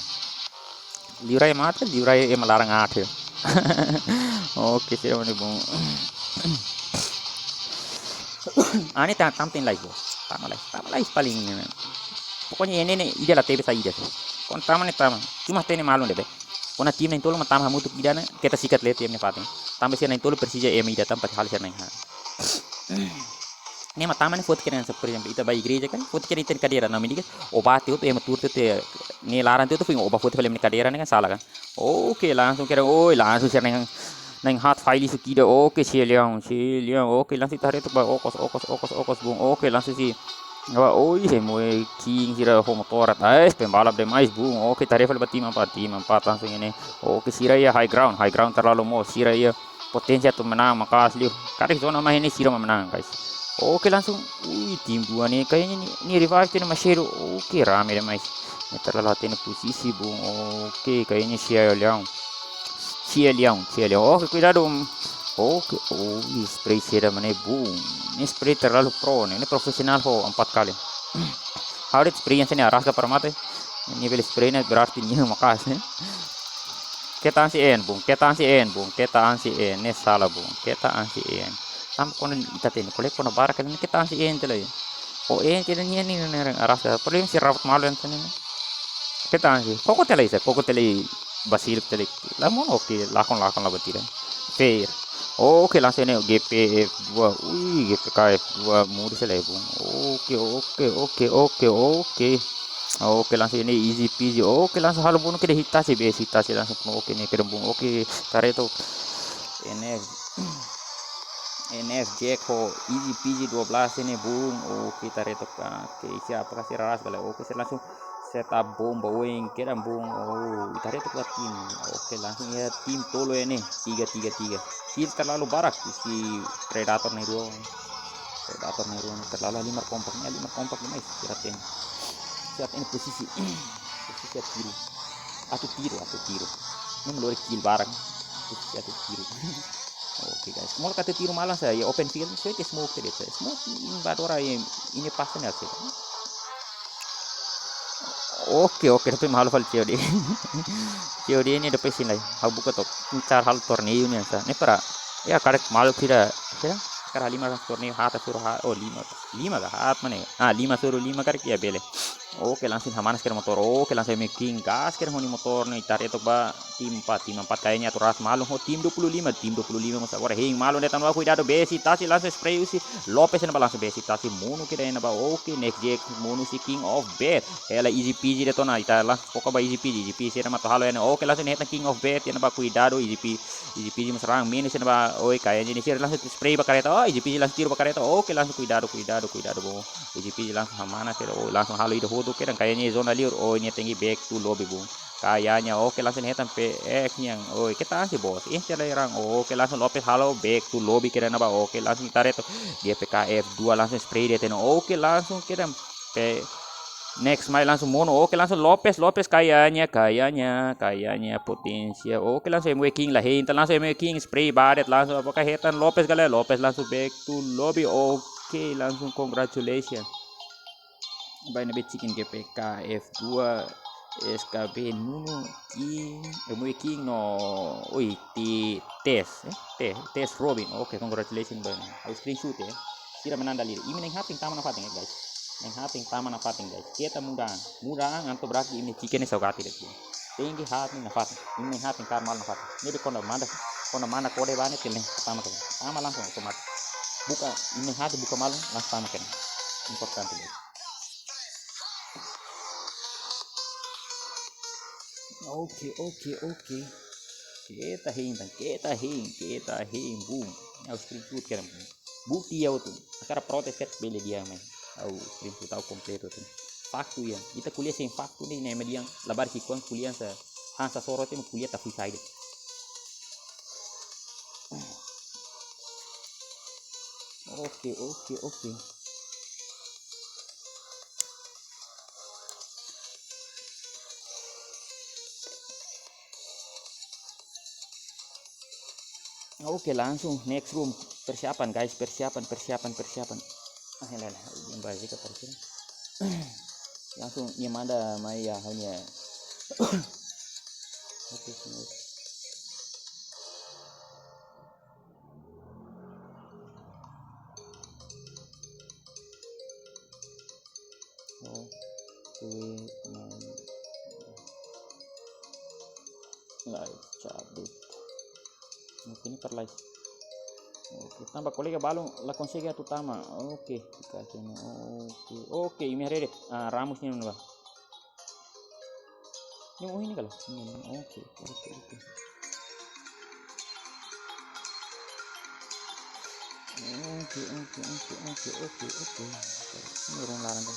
Liurai mati, liurai ema laran mati. Oke, sira ne'e, bom. Ani ta-, tama tiha lai, bos. Tama lai, tama lai paling. Pokoknya ne'e, ne'e, ida la tebe saida. Kuandu tama ne'e tama. Cuma hatene malu de'it be. Kuandu tim na'in-tolu mak tama hamutuk ida ne'e, keta sikat leten ema nia fatin. Tanba sira na'in-tolu presiza ema ida tanba halo sira na'in-haat. Ne'e mak tama ne'e foti kedan, por ezemplu, ita bá igreja kan, foti kedan ita-nia kadeira, na medida o bate hotu, ema tuur hotu, ne'e laran hotu, foin o bá foti fali ema nia kadeira ne'e kan sala kan. Oke, langsung kedan, oi, langsung sira na'in, na'in haat fali sukida, oke, sira leaun, sira leaun, oke, langsung ita haree tok bá, okos, okos, okos, okos, bun, oke, langsung si, apa, oi, se moe king sira ho motór, ais, pembalap demais, bun, oke, ita haree fali bá tim empat, tim empat, langsung ne'e, oke, sira iha high ground, high ground terlalu moos, sira iha poténsia atu menang maka'as liu. Karik zona mai ne'e sira mak menang, guys. Oke, langsung. Ui, tim dua ne'e kayaknya ne'e, ne'e revive tiha ona mais sedu. Oke, rame demais. Ne'e terlalu hatene posisi, bun. Oke, kayaknya sira leaun. Sira leaun, sira leaun. Oke, kuidadu. Oke, ui, spray sira mak ne'e, bun. Ne'e spray terlalu pro ne'e. Ne'e profisionál ho empat kali. Harus spray yang sini arah ke permata. Nivel spray ne'e berarti nia maka'as ne'e. Keta ansi en, bun, keta ansi en, bun, keta ansi en, ne'e sala, bun, keta ansi en. Tanba kuandu ita hatene, kole kuandu barak kali ne'e keta ansi en tiha lai. O en tiha lai, nia ne'e, ne'e, ne'e, arrasta. Problema sira rawat malu entaun ne'e. Keta ansi, koko tiha lai sa, koko tiha lai, basil tiha lai. La monu, oke, lakon, lakon, la batida. Fair. Oke, langsung ne'e G P F dua. Ui, G P K F dua, muri sela, bun. Oke, oke, oke, oke, oke. Oke, langsung ne'e easy peasy. Oke, langsung halo bunuh kedan Hitachi, bes Hitachi langsung bunuh. Oke, ne'e kedan bun. Oke, ita haree tok. N F, N F Jack ho easy peasy dua belas ne'e, bun. Oke, ita haree tok. Oke, siapa kasih ras balik. Oke, sira langsung set up bomba, oin, kedan bun. Oh, ita haree tok ba tim. Oke, langsung iha tim tolu ne'e. Tiga, tiga, tiga. Kill terlalu barak husi Predator ne'e rua. Predator ne'e rua ne'e terlalu halimar kompak. Ne'e halimar kompak demais. Sira hatene. Sira hatene posisi. Posisi atu tiru. Atu tiru, atu tiru. Ne'e mak lori kill barak. Posisi atu tiru. Oke, guys. Molok atu tiru malu sa iha open field. Só ke smoke tiha de'it. Smoke ini ba dora ini, ini pas ne'e sih. Oke, oke, tapi mahal fali C O D. C O D ne'e depois sini lai. Ha'u buka tok. Incar halo torneiu nian sa. Ne'e para. Ya, karik maluk sira, sira. Karik lima torneiu haat suru haat. Oh, lima. Lima ka haat mana? Ah, lima suru lima karik ya bele. Oke, langsung hamanas kedan motór. Oke, langsung ema king gas kedan ho nia motór ne'e, ita haree tok ba tim empat, tim empat kayaknya atu ras malu ho tim dua puluh lima, tim dua puluh lima mós agora hein malu ne'e tanba kuidadu bes Hitachi langsung spray husi Lopez ne'ebá langsung bes Hitachi monu kedan ne'ebá. Oke, next Jack monu husi King of Bad. Hela easy peasy de'it ona, ita langsung foka ba easy peasy, easy peasy ne'e mak atu halo ne'e. Oke, langsung hetan King of Bad ne'ebá kuidadu easy peasy, easy peasy mós raan menus ne'ebá. Oi, kayaknya ne'e sira langsung spray ba kareta. Oh, easy peasy langsung tiru ba kareta. Oke, langsung kuidadu, kuidadu, kuidadu, bun. Easy peasy langsung hamanas kedan. Oh, langsung halo ida hotu kedan kayaknya zona liur. Oh, ne'e tenke back to lobby, bun. Kayaknya, oke, langsung hetan P X nian. Oi, keta ansi bos. Ih, cara erang. Oke, langsung Lopez halo back to lobby kedan ne'ebá. Oke, langsung ita haree tok. G P K F dua langsung spray de'it ona. Oke, langsung kedan. Pe next mai langsung monu. Oke, langsung Lopez, Lopez kayaknya, kayaknya, kayaknya poténsia. Oke, langsung M W King la hein. Entaun langsung M W King spray ba de'it langsung. Apakah hetan Lopez ka lae? Lopez langsung back to lobby. Oke, langsung congratulations. Baina be chicken G P K F dua, S K B Nunu, King, eh, M W King no, oi, ti Tes, eh, Te-, Tes Robin. Oke, congratulations, baina. Ha'u screenshot ya. Sira menanda liri. Imi na'in haat tama nafatin, guys. Na'in haat tama nafatin, guys. Keta muda an. Muda an, entaun berarti imi chicken ne'e saugati de'it. Tenke haat ne'e nafatin. Imi na'in haat kaer malu nafatin. Ne'ebé kuandu manda, kuandu manda kode ba ne'e, tene tama kedan. Tama langsung otomatis. Buka, imi na'in haat buka malu, langsung tama kedan. Importante, guys. Oke, oke, oke. Keta hein tan, keta hein, keta hein, bun. Ha'u screenshot kedan, bun. Bukti iha hotu. Agora protest ket bele dehan mai. Ha'u screenshot ha'u kompletu hotu. Faktu iha. Ita ko'alia sein faktu ne'e, ne'e mak dehan labarik ki'ikoan ko'alia sa. Hanesan soro te ko'alia ta fui saida. Oke, oke, oke. Oke, langsung next room. Persiapan, guys, persiapan, persiapan, persiapan. Ah, ya, ya, ya. Yang bahas itu persiapan. Langsung nia manda mai ya, hanya. Oke, semua. Oh, oke, nah. Live cabut. Mungkin ini per live. Oke, tanba kolega balun la konsege atu tama. Oke, fiar tiha ona. Oke, oke, imi haree de'it. Ah, Ramos nian ba. Ne'e ohin ne'e kala. Ne'e, ne'e. Oke, oke, oke, oke. Oke, oke, oke, oke, oke, oke. Ne'e orang laran tu.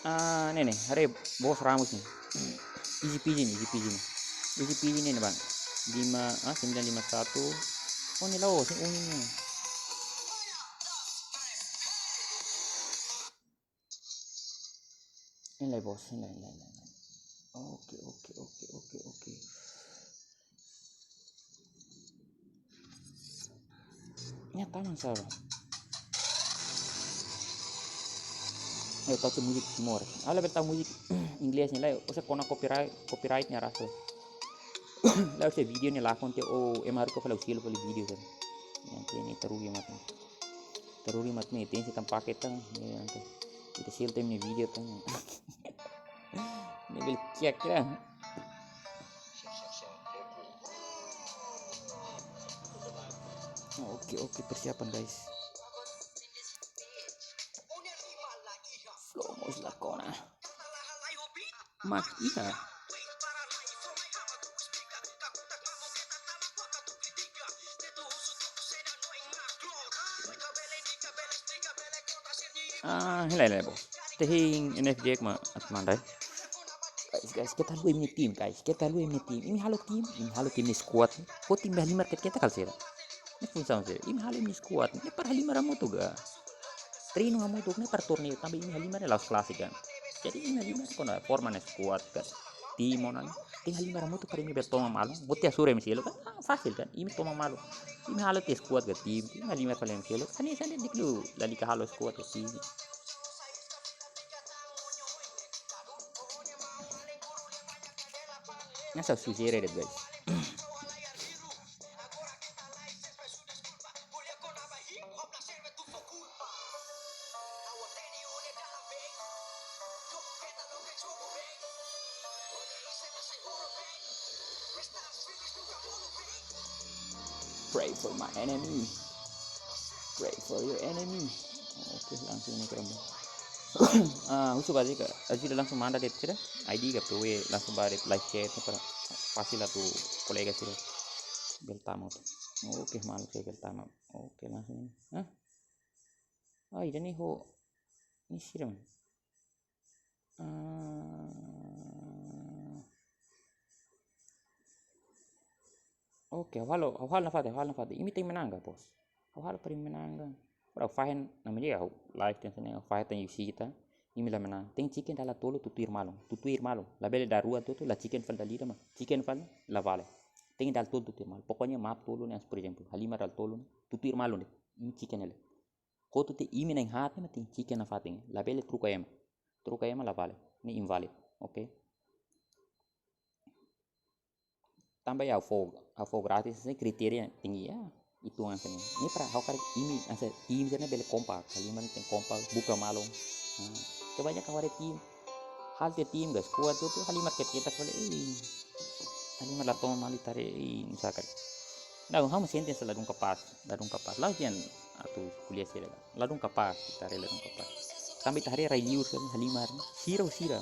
Ah, ne'e, ne'e, haree bos Ramos ne'e. Easy peasy ne'e, easy peasy ne'e. Easy peasy ne'e, ne'e, bang. Lima, ah, sembilan lima satu. Oh, ne'e la'ós, ne'e ohin ne'e. Ne'e lae, bos, ne'e lae, ne'e lae, ne'e lae. Oke, oke, oke, oke, oke. Ne'e tau nusá? Ne'e tau musik Timor. Ha'u labele tau musik Inglés ne'e lae, oinsá kona copyright, copyright nia rasa. Lae, oinsá vídeo ne'e lakon tiha, oh, ema haruka fali selu fali vídeo kan. Ne'e, ne'e tarugi mak ne'e. Tarugi mak ne'e, tenke tan pakai tan, ne'e, entaun. Ita selu tan ne'e vídeo tan. Ne'e bele kiak ya. Oke, oke, persiapan, guys. Flow mos la kona. Mak iha. Ah, hela, hela, bos. Tehin N F J mak atu manda. Guys, guys, keta haluha imi-nia tim, guys. Keta haluha imi-nia tim. Imi halo tim, imi halo tim nia squad. Ho tim halimar keta, keta kala sira. Ne'e funsaun sira. Imi halo imi-nia squad. Ne'e para halimar hamutuk ka. Treinu hamutuk, ne'e para torneiu. Tanba imi halimar ne'e la'ós klase kan. Jadi imi halimar kona forma nia squad kan. Tim ona. Tehin halimar hamutuk para imi bele toman malu. Buat ida sura imi selu kan. Ah, fasil kan. Imi toman malu. Imi halo tiha squad ka tim. Imi halimar fali imi selu. Hanesan ne'e di'ak liu lalika halo squad ka tim. Ne'e ha'u sujere de'it, guys. Pray for my enemy. Pray for your enemy. Oke, langsung ne'e keren. Ah, husu ba di'ak, ajuda langsung manda de'it sira. I D ka P W langsung ba de'it live chat para fasil atu kolega sira bele tama. Oke, maluk sira bele tama. Oke, langsung. Hah? Ah, ida-ne'e ho. Ne'e sira, man. Ah. Oke, ha'u halo, ha'u halo nafatin, ha'u halo nafatin. Imi tenke menang ka, bos. Ha'u halo para imi menang ka. Para fahen, namanya ya, live tenke menang, fahen tenke isi kita. Imi la menang. Tenke chicken dala tolu tutuir malu. Tutuir malu. Labele dala rua tutu, la chicken fali dala ida mak. Chicken fali, la vale. Tenke dala tolu tutuir malu. Pokoknya map tolu ne'e, por ezemplu. Halimar dala tolu ne'e. Tutuir malu ne'e. Imi chicken hela. Hotu tiha imi na'in-haat mak tenke chicken nafatin. Labele troka ema. Troka ema la vale. Ne'e invalid. Oke. Tanba ya ha'u fó, ha'u fó gratis, hanesan kritéria tinggi ya. Itu hanesan ne'e. Ne'e para ha'u hakarak imi, hanesan tim sira-ne'e bele kompak. Halimar tenke kompak, buka malu. Hmm. Kebanyakan warai tim. Halo tiha tim, guys. Kuat tu, tu halimar keta-keta fali. Eh. Halimar la toman malu ita haree, eh, nusá karik. Nah, ha'u sente hanesan ladún kapás. Ladún kapás. La'ós dehan atu ko'alia sira. Ladún kapás, ita haree ladún kapás. Tanba ita haree rai-liur sira halimar. Sira ho sira.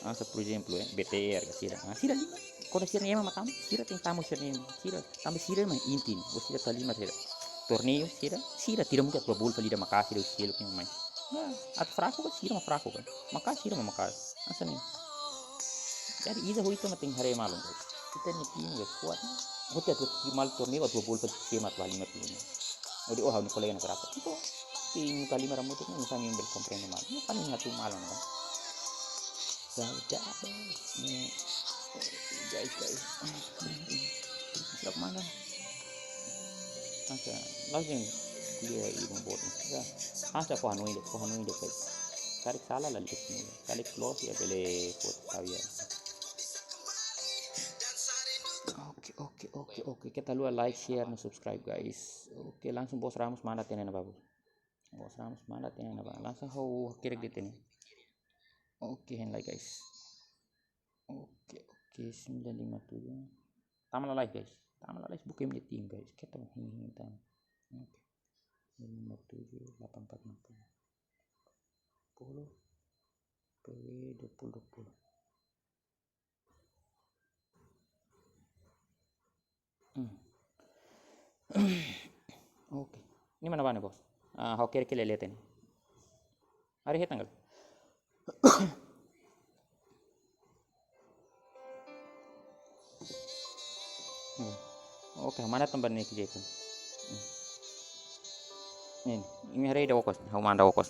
Ah, hanesan, por ezemplu, eh, B T R ka sira. Ah, sira halimar. Kuandu sira-nia ema mak tama, sira tenke tama sira-nia ema. Sira, tanba sira mak inti. Ou sira atu halimar sira. Torneiu sira, sira tira muka tua bol fali ida maka'as sira, sira ke mai. Nah, atu fraku ka, sira mak fraku ka. Maka'as, sira mak maka'as. Hanesan ne'e. Jadi, ida ho ita mak tenke haree malu, guys. Ita-nia tim, guys, kuat. Ho ita atu malu torneiu, atu bol fali sira mak atu halimar tim. Hodi, oh, ha'u-nia kolega ne'e berapa? Itu, tim halimar hamutuk, nusá imi bele komprende malu. Ne'e paling atu malu, kan? Saudade. Ne'e, guys, guys. Siap mana? Oke, langsung dia ibu bot. Ya, hanesan fó hanoin de'it, fó hanoin de'it, guys. Karik sala la lihat semua. Karik close ya bele foto tahu ya. Oke, oke, oke, oke. Keta haluha like, share, no subscribe, guys. Oke, langsung bos Ramos manda tiha ona ba. Bos Ramos manda tiha ona ba. Langsung ha'u hakerek de'it ona. Oke, hein lai, guys. Oke, Oke, sembilan lima tujuh. Tama lalais, guys. Tama lalais, buka imi-nia tim, guys. Keta hein-hein tan. Oke. Sembilan lima tujuh, delapan empat enam puluh. Sepuluh, P W dua puluh dua puluh. Hmm. Oke. Ne'e mana bá ne'e, bos? Ah, ha'u hakerek hela iha leten. Haree hetan ka lae? Hmm. Oke, mana tanba ne'e ke jeito. Hmm. Ne'e, imi haree ida okos, ha'u manda okos.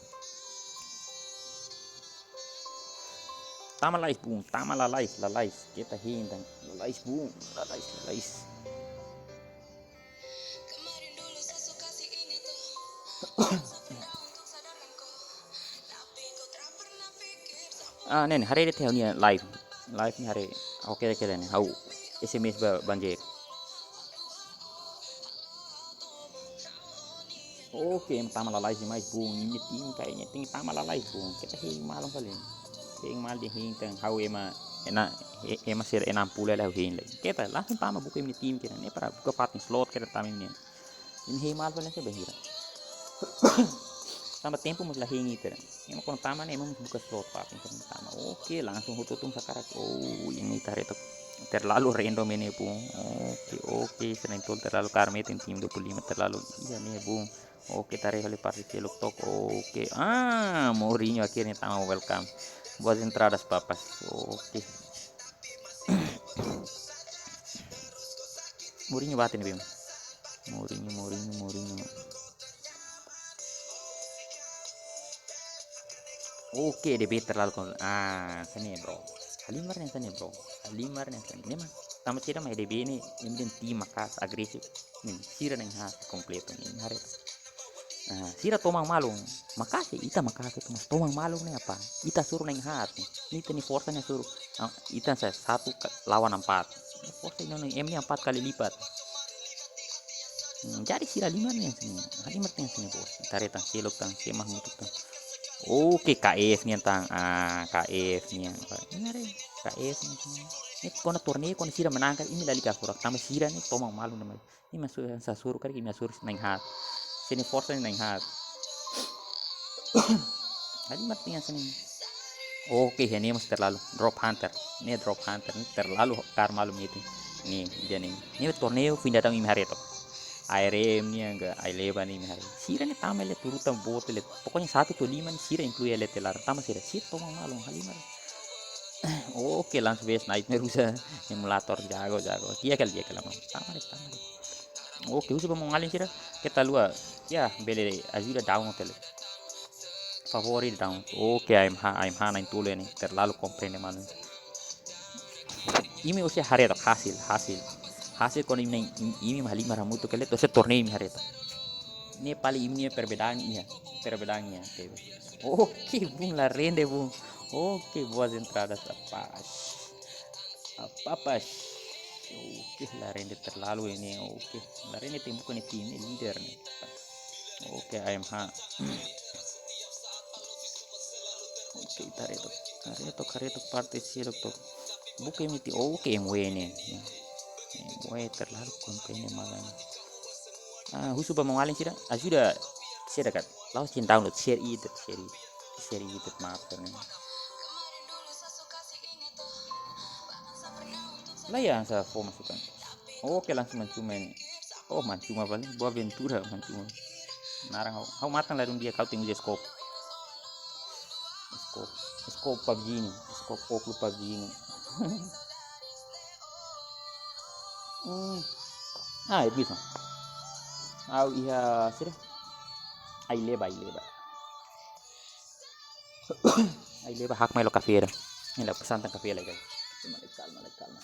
Tama lalais bun, tama lalais, lalais. Keta hein tan, lalais bun, lalais, lalais. Ah, ne'e, ne'e, haree de'it ha'u-nia live. Live ne'e haree. Oke, oke, ne'e. Ha'u S M S ba Banjir. Oke, ema tama lalais demais, bun. Imi-nia tim kayaknya tenke tama lalais, bun. Keta hein malu fali. Hein malu dehan hein tan, ha'u ema, ena, e-, ema sira enam puluh lai ha'u hein lai. Keta, langsung tama buka imi-nia tim keta. Ne'e para buka fatin slot keta tama imi-nian. Imi hein malu fali se bainhira. Tanba tempu mós la hein ita. Ema kuandu tama ne'e ema mós buka slot fatin keta tama. Oke, langsung hotu-hotu sakarak. Oh, imi ita haree took. Terlalu random ne'e, bun. Oke, oke, sira na'in-tolu terlalu kaer metin, tim dua puluh lima terlalu. Iya ne'e, bun. Oke, ita haree fali parte seluk took. Oke. Ah, Mourinho akhirnya tama, welcome. Boas entradas, papas. Oke. Mourinho bate ne'ebé. Mourinho, Mourinho, Mourinho. Oke, D B terlalu kon-, ah, hanesan ne'e, bro. Halimar hanesan ne'e, bro. Halimar hanesan ne'e. Ne'e mak, tanba sira mak D B ne'e, imi-nia tim maka'as, agresif. Ne'e, sira na'in-haat kompletu ne'e, haree. Ah, sira toman malu. Maka'as, ita maka'as, mas toman malu ne'e apá? Ita hasoru na'in-haat. Ne'e ita-nia forsa ne'e hasoru. Ah, ita sa-, satu ka-, lawan empat. Forsa ida-ne'e, imi-nia empat kali lipat. Hmm, jadi sira halimar ne'e hanesan ne'e. Halimar hanesan ne'e, bos. Ita haree tan, seluk tan, sira mak hamutuk tan. Oke, K F nian tan. Ah, K F nian. Ini ada K F nian. Ne'e kuandu torneiu, kuandu sira menang karik, imi lalika furak. Tanba sira ne'e toman malu ne'e. Imi hasoru, hasoru karik imi hasoru na'in-haat. Sira-nia forsa ne'e na'in-haat. Halimar hanesan ne'e. Oke, ne'e mós terlalu. Drop Hunter. Ne'e Drop Hunter. Ne'e terlalu kaer malu metin. Ne'e, jadi ne'e. Ne'e torneiu fim dadaun imi haree took. A R M nian ka, Aileba ne'e imi haree. Sira ne'e tama hela tuur tan boot hela. Pokoknya satu to'o lima ne'e sira inklui hela tiha laran. Tama sira. Sira toman malu, halimar. Oke, langsung bes Nightmare uza emulator, jago, jago. Di'ak hela, di'ak hela, maun. Tama de'it, tama de'it. Oke, husu ba maun-alin sira, keta haluha. Ya, bele ajuda download hela. Favori download. Oke, A M H, A M H na'in-tolu ne'e. Terlalu komprende malu. Imi orsida haree took hasil, hasil. Hasil kuandu imi na'in, im-, imi mak halimar hamutuk hela, to'o torneiu imi haree took. Ne'e paling imi-nia perbedaan iha, perbedaan iha, tebe. Oke, bun, la rende, bun. Oke, boas entradas, rapaz. Rapaz. Oke, la rende terlalu ne'e. Oke, la rende, tem bukan tim ne'e, líder ne'e. Oke, A M H. Oke, ita haree took. Haree took, haree took parte seluk took. Buka imi-nia tim. Oke, M W ne'e. M W terlalu komprende malu. Ah, husu ba maun-alin sira, ajuda sira karik. La'ós de'it download, share it, share it. Share it, maaf, karena. Lah ya, sa fó masukan. Oke, langsung mancuma ne'e. Oh, mancuma paling. Boa Ventura, mancuma. Naran ha'u. Ha'u matan ladún di'ak, ha'u tenke uza scope. Scope. Scope PUBG ne'e. Scope óculos PUBG ne'e. Hmm. Ah, é bisa. Ha'u iha sira. Aileba, Aileba. Aileba hakmaek hela kafé ida. Ne'e la pesan tan kafé lai, guys. Calma, calma, calma.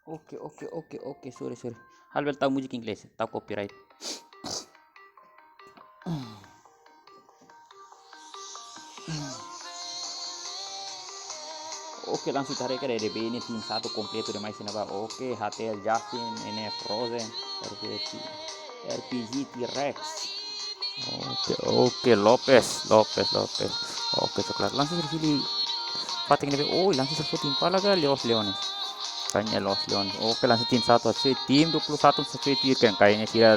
Oke, oke, oke, oke, sorry, sorry. Ha'u labele tau múzika inglés, tau copyright. Oke, langsung ita haree katak E D B nia tim satu kompletu demais iha ne'ebá. Oke, H T L Justin, N F Rosen, R P G, R P G T-Rex. Oke, oke, Lopez, Lopez, Lopez. Oke, coklat. Langsung sira fila fatin ne'ebé. Oh, langsung sira foti Impala ka Los Leones. Kayaknya Los Leones. Oke, langsung tim satu, satu tim dua puluh satu, satu tim kan kayaknya sira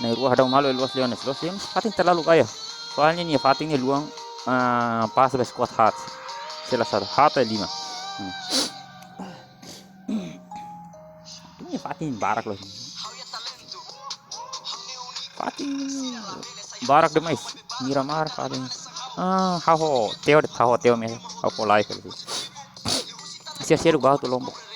na'in-rua hadau malu Los Leones. Los Leones fatin terlalu gaya. Soalnya nia fatin nia luan, ah, pas ba squad hat. Sela satu, hat lima. Hmm. Nia fatin barak loos. Fatin barak demais. Miramar fatin. Ah, ha'u teo de'it, ha'u teo mesmu. Ha'u fó live de'it. Sira seluk ba to'o Lombok.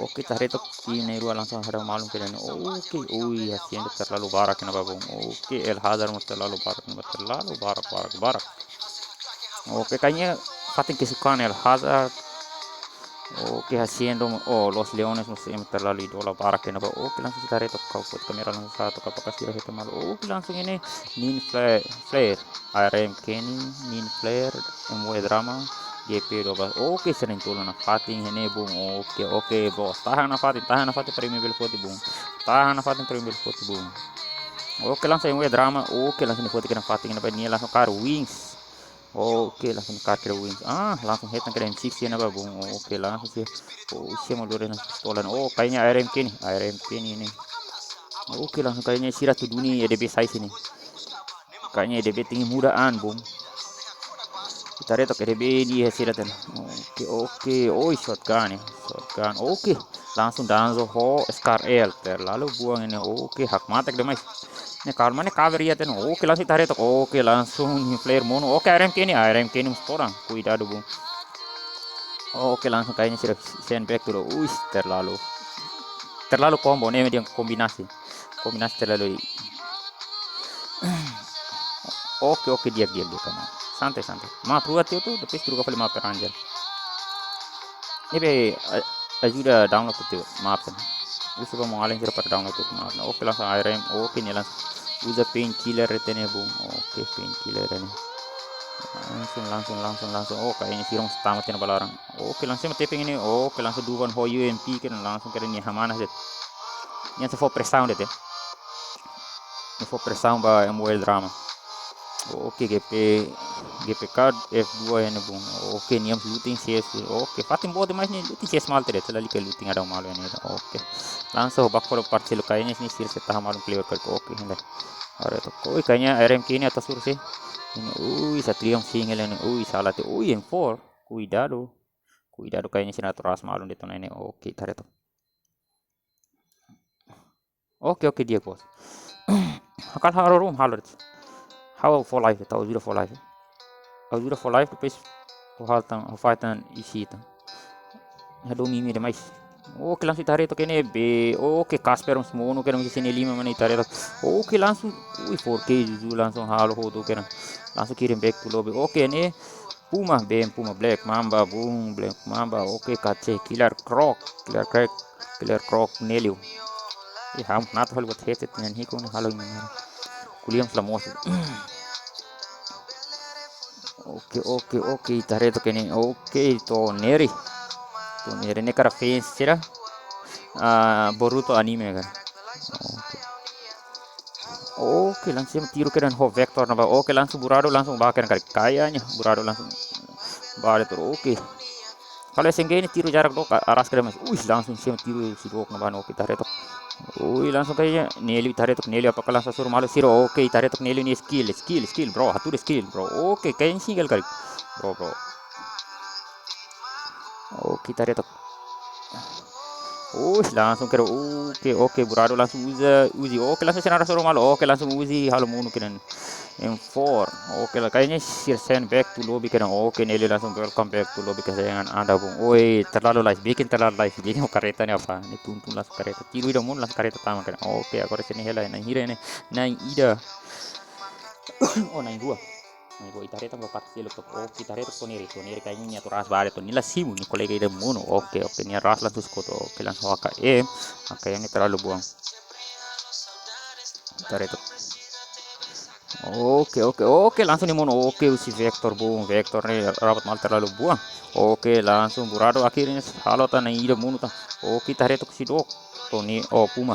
Oke, ita haree took tim na'in-rua langsung hadau malu kedas ne'e. Oke, ui, Hacienda terlalu barak iha ne'ebá bung. Oke, El Hazard mós terlalu barak iha ne'ebá, terlalu barak, barak, barak. Oke, kayaknya fatin kesukaan El Hazard. Oke, Hacienda, oh, Los Leones mós ema terlalu idola barak iha ne'ebá. Oke, langsung ita haree took, ha'u foti kamera langsung sa'e took apakah sira hetan malu. Oke, langsung ne'e Nin Fla-, Flare, A R M Kenny, Nin Flare, M W Drama, G P dua belas. Oke, sira na'in-tolu ona fatin iha ne'e bung. Oke, oke, bos. Tahan ona fatin, tahan ona fatin para imi bele foti bung. Tahan ona fatin para imi bele foti bung. Oke, langsung M W Drama. Oke, langsung nia foti kedas fatin iha ne'ebá, nia langsung kaer Wings. Oke, langsung kaer kedas Wings. Ah, langsung hetan kedas M six iha ne'ebá bung. Oke, langsung sira. Oh, sira molor ona pistola. Oh, kayaknya A R M Kenny. A R M Kenny ne'e. Oke, langsung kayaknya sira atu duni E D B sai sini. Kayaknya E D B tenke muda an bung. Ita haree took E D B nia sira tan. Oke, oke. Oi, shotgun ya. Shotgun. Oke. Langsung Danzo ho Scar L. Terlalu buang ne'e. Oke, hakmatek demais. Ne'e karma ne'e cover iha tan. Oke, langsung ita haree took. Oke, langsung Nin Flare monu. Oke, A R M Kenny, A R M Kenny mós tora. Kuidadu bung. Oke, langsung kayaknya sira send back to the, uis, terlalu. Terlalu combo, ne'e mak dehan kombinasi. Kombinasi terlalu. Oke, oke, di'ak, di'ak, di'ak, aman. Santai, santai. Maaf rua teu tu, tapi suruh kau fali maaf peranjel. Ne'ebé, a-, ajuda download tu, maaf, kan. Usa ba mo alin kira para download tu, maaf. Nah, oke, langsung A R M, oke, nia langsung uza painkiller iha ne'e bung. Oke, painkiller iha ne'e. Langsung, langsung, langsung, langsung. Oh, kayaknya sira mós tama tiha ona ba laran. Oke, langsung ema tepeng ne'e. Oke, langsung Duvan ho U M P kedas, langsung kedas nia hamanas de'it. Nia hanesan fó presaun de'it. Nia fó presaun ba M W Drama. Oke, G P, G P card F dua iha ne'e bung. Oke, nia mós looting C S. Oke, fatin boot demais ne'e, looting C S malu de'it. Lalika looting hadau malu iha ne'e. Oke. Langsung back for part selu kayaknya sini sira sei tahan malu player ke. Oke, hendak. Haree took. Oi, kayaknya A R M Kenny atas terus sih. Ne'e, ui, sa triumph single ne'e. Ui, salah teu. Ui, M four. Kuidadu. Kuidadu, kayaknya sira atu ras malu de'it ona ne'e. Oke, ita haree took. Oke, oke, di'ak, bos. Hakarak halo room, halo de'it. Ha'u fó live, tau jura fó live. Ha'u jura fó live, depois ha'u halo tan, ha'u fahe tan isi tan. Hadau mimi demais. Oke, langsung ita haree took iha ne'ebé. Oke, Casper mós monu kedas, mós sini lima mana ita haree took. Oke, langsung, ui, four K Juju langsung halo hotu kedas. Langsung kirim back to lobby. Oke, ne'e Puma, bem, Puma, Black Mamba, bung, Black Mamba. Oke, K C, Killer Croc, Killer Croc, Killer Croc, Nelio. Ih, ham, nat hal buat headset dengan hiku ni halo ini. Kuliam selamos. Oke, oke, oke, ita haree took ne'e. Oke, Toneri. Toneri ne'e karik fans sira. Ah, Boruto anime kan. Oke. Oke, langsung tiru kedas ho Vector ne'ebá. Oke, langsung Burado langsung ba kedas karik. Kayaknya Burado langsung ba de'it. Oke. Kalau S M G ne'e tiru jarak dook, aras kedas mais. Uis, langsung sira tiru si dook ne'ebá, oke, ita haree took. Ui, langsung kayaknya Nelio, ita haree took Nelio apakah langsung hasoru malu sira. Oke, ita haree took Nelio nia skill, skill, skill, bro. Hatudu skill, bro. Oke, kayaknya single karik. Bro, bro. Oke, ita haree took. Uis, langsung kedas, oke, oke, Burado langsung uza Uzi. Oke, langsung sira hasoru malu. Oke, langsung Uzi halo monu kedas. M four. Oke, lah, kayaknya sira send back to lobby kedas. Oke, Nelio langsung welcome back to lobby kesayangan Anda, bung. Oi, terlalu live, bikin terlalu live. Jadi mau kareta ne'e apa? Ne'e tun-tun langsung kareta. Tiru ida monu langsung kareta tama kedas. Oke, agora sini hela, na'in hira ne'e. Na'in ida. Oh, na'in-rua. Na'in-rua, ita haree tan ba parte seluk to'ok. Oke, ita haree to'ok Toneri, Toneri kayak ini atu ras bare to'ok. Nia la simu, nia kolega ida monu. Oke, oke, nia ras langsung skot. Oke, langsung A K M. A K M ne'e terlalu buang. Ita haree to'ok. Oke, oke, oke, langsung nia monu. Oke, husi Vector, boom, Vector ne'e rapat malu terlalu buang. Oke, langsung Burado akhirnya halo tan ida monu tan. Oke, ita haree to'ok si dok. Toni, oh, Puma.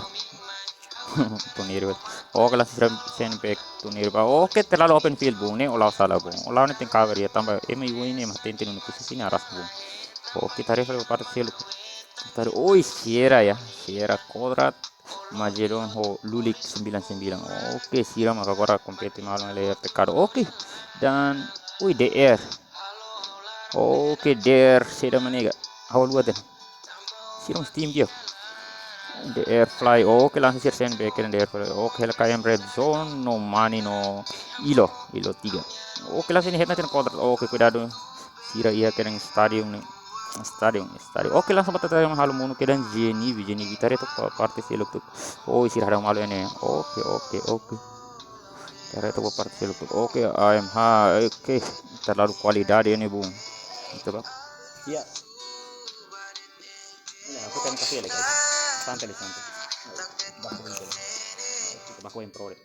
Toneri ba. Oke, langsung sira send back Toneri ba. Oke, terlalu open field, boom. Ne'e, o la'o sala, boom. O la'o ne'e tenke cover ya, tanba M U ini mah tente nunu posisi ne'e aras, boom. Oke, ita haree fali ba parte seluk. Ita haree, oi, Sierra ya. Sierra Kodrat, Majedon ho Lulik sembilan sembilan. Oke, sira maka agora kompete malu, ele pekadu. Oke, dan, ui, D R. Oke, D R, seda manega. Awal luar deh. Sira mesti tim dia. D R fly. Oke, langsung sira send back ke D R fly. Oke, hela K M red zone, no money, no ilo, ilo tiga. Oke, langsung ini head na kena Kodrat. Oke, kuidadu. Sira iha kena stadion ne'e. Stadion, stadion. Oke, langsung bata tadi halo monu kedan Zeni, Zeni Vitari to'ok pa-, parte seluk to'ok. Oh, sira hadau malu ne'e. Oke, oke, oke. Ita haree to'ok ba parte seluk to'ok. Oke, A M H. Oke, terlalu kualidade ne'e, boom. Ita ba. Iya. Ini aku kan kasih lagi. Santai, santai. Baku ini. Kita baku yang pro deh.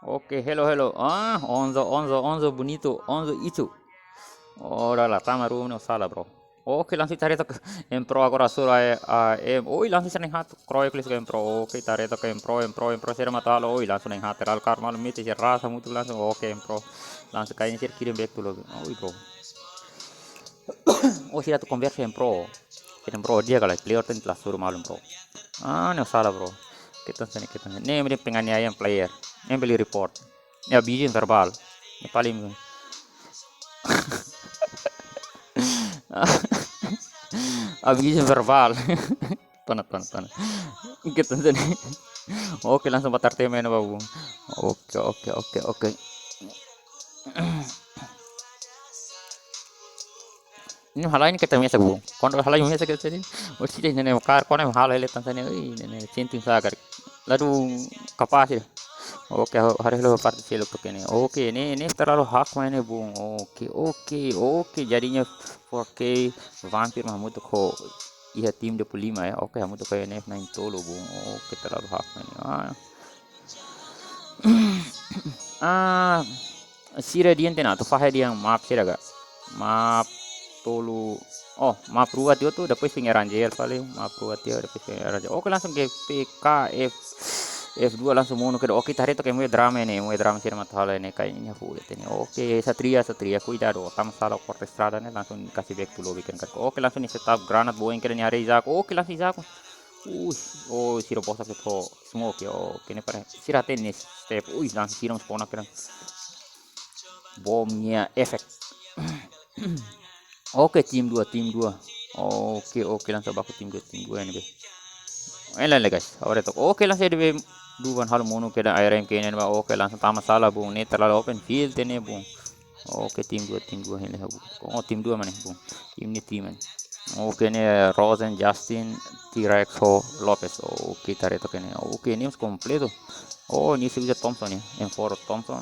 Oke, hello, hello. Ah, onze, onze, onze, bonito, onze, itu. Ora la, tama rua ne'e o sala, bro. Oke, langsung ita haree to'ok M Pro agora sura, eh, ah, M. Oi, langsung sira na'in-haat, kroik lis ke M Pro. Oke, ita haree to'ok M Pro, M Pro, M Pro, sira mata halo. Oi, langsung na'in-haat, terlalu kar malu mete, sira rasa mutu langsung. Oke, M Pro. Langsung kayak ini sira kirim back to lobby. Oi, bro. Oh, sira atu konversi M Pro. Sira M Pro dia kalau player ten telah suruh malu, bro. Ah, ne'e o sala, bro. Kita sini, kita sini. Ne'e mending penganiayaan player. Ne'e bele report. Ne'e abuse verbal. Ne'e paling abuse verbal. Tona, tona, tona. Kita sini. Oke, langsung batar tema ini, babu. Oke, oke, oke, oke. Ne'e halo ne'e keta mesa, bu. Kuandu halo ne'e mesa keta sini. Osi de ne'e kar, kuandu halo ele tan sini, ui, ne'e, ne'e, sentim sagar. Ladu kapás ya. Oke, ha-, haree hela parte seluk to'ok ne'e. Oke, ne'e, ne'e terlalu hack main ne'e, bu. Oke, oke, oke. Jadinya four K vampir mah hamutuk ho iha tim dua puluh lima ya. Oke, hamutuk ho N F na'in-tolu, bu. Oke, terlalu hack main ne'e. Ah. Ah, sira dehan tiha ona, atu fahe dehan map sira ka. Map tolu, oh, map rua tiha hotu, depois fingir Angel fali, map rua tiha, depois fingir Angel. Oke, langsung G P K F, F dua langsung monu kedan. Oke, ita haree to'ok M W Drama ne'e, M W Drama sira mata halo ne'e, kayaknya full itu ne'e. Oke, Satria, Satria, kuidadu, tama sala korte estrada ne'e, langsung kasih back to lobby kan. Oke, langsung ne'e setup granat, boeing kedan, nia haree Izako. Oke, langsung Izako. Uh, oh, sira bosak itu. Smoke ya, oke, ne'e para sira hatene ne'e step. Ui, langsung sira mós kona kedan. Bomnya efek. Oke, tim dua, tim dua. Oke, oke, langsung baku tim dua, tim dua ne'ebé. Ela le, guys, agora to'ok. Oke, langsung ne'ebé dua halo monu kedan, A R M ke ne'e ba. Oke, langsung tama sala, bu. Ne'e terlalu open field ne'e, bu. Oke, tim dua, tim dua ini, bu. Oh, tim dua mana, bu? Tim ne'e tim mana? Oke, ne'e Rosen, Justin, T-Rex ho Lopez. Oke, ita haree to'ok ne'e. Oke, ne'e mós kompletu. Oh, ne'e sira uza Thompson ya. M four Thompson.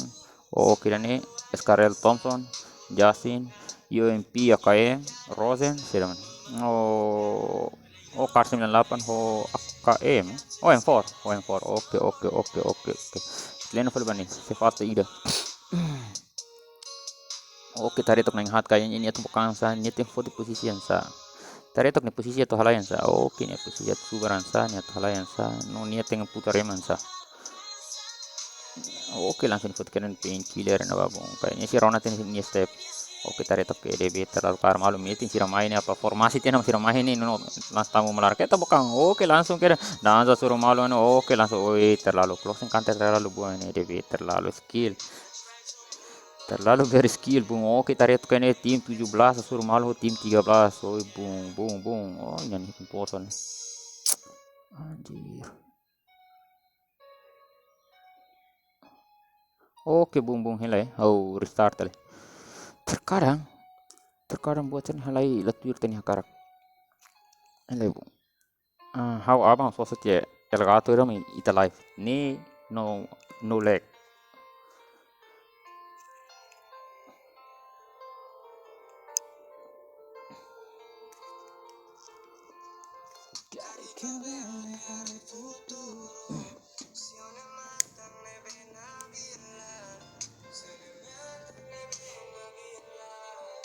Oke, dan ne'e Scarel Thompson, Justin, U M P, A K M, Rosen, sira mana? Oh, oh, Kar sembilan delapan ho A K M. Oh, M four. Oh, M four. Oke, oke, oke, oke, oke. Leno fali ba ne'e. Sefata ida. Oke, ita haree to'ok na'in-haat kayaknya ne'e atu bukan sa, ne'e tem foto posisi yang sa. Tare took nia posisi atu halai hanesan. Oke, nia posisi atu subar hanesan, nia atu halai hanesan. No nia tenke putar ema hanesan. Oke, langsung foto kena painkiller na ba bom. Kayak ini si Rona ten nia step. Oke, tare took ke E D B terlalu kaer malu metin sira mai ne'e apa formasi tiha ona sira mai ne'e no langsung tama malar keta bokang. Oke, langsung kira dansa suru malu no. Oke, langsung oi terlalu closing counter terlalu buat ne'e E D B terlalu skill. Terlalu berskill, bung. Oke, tare took ke ne'e tim tujuh belas suru malu tim tiga belas. Oi, bung, bung, bung. Oh, ini nih important. Anjir. Oke, bung, bung, helai. Oh, restart tale. Terkadang, terkadang buat sini halai latuir tani hakarak. Helai, bung. Ah, ha'u aban sosa tie Elgato ida mai ita live. Ni no, no lag.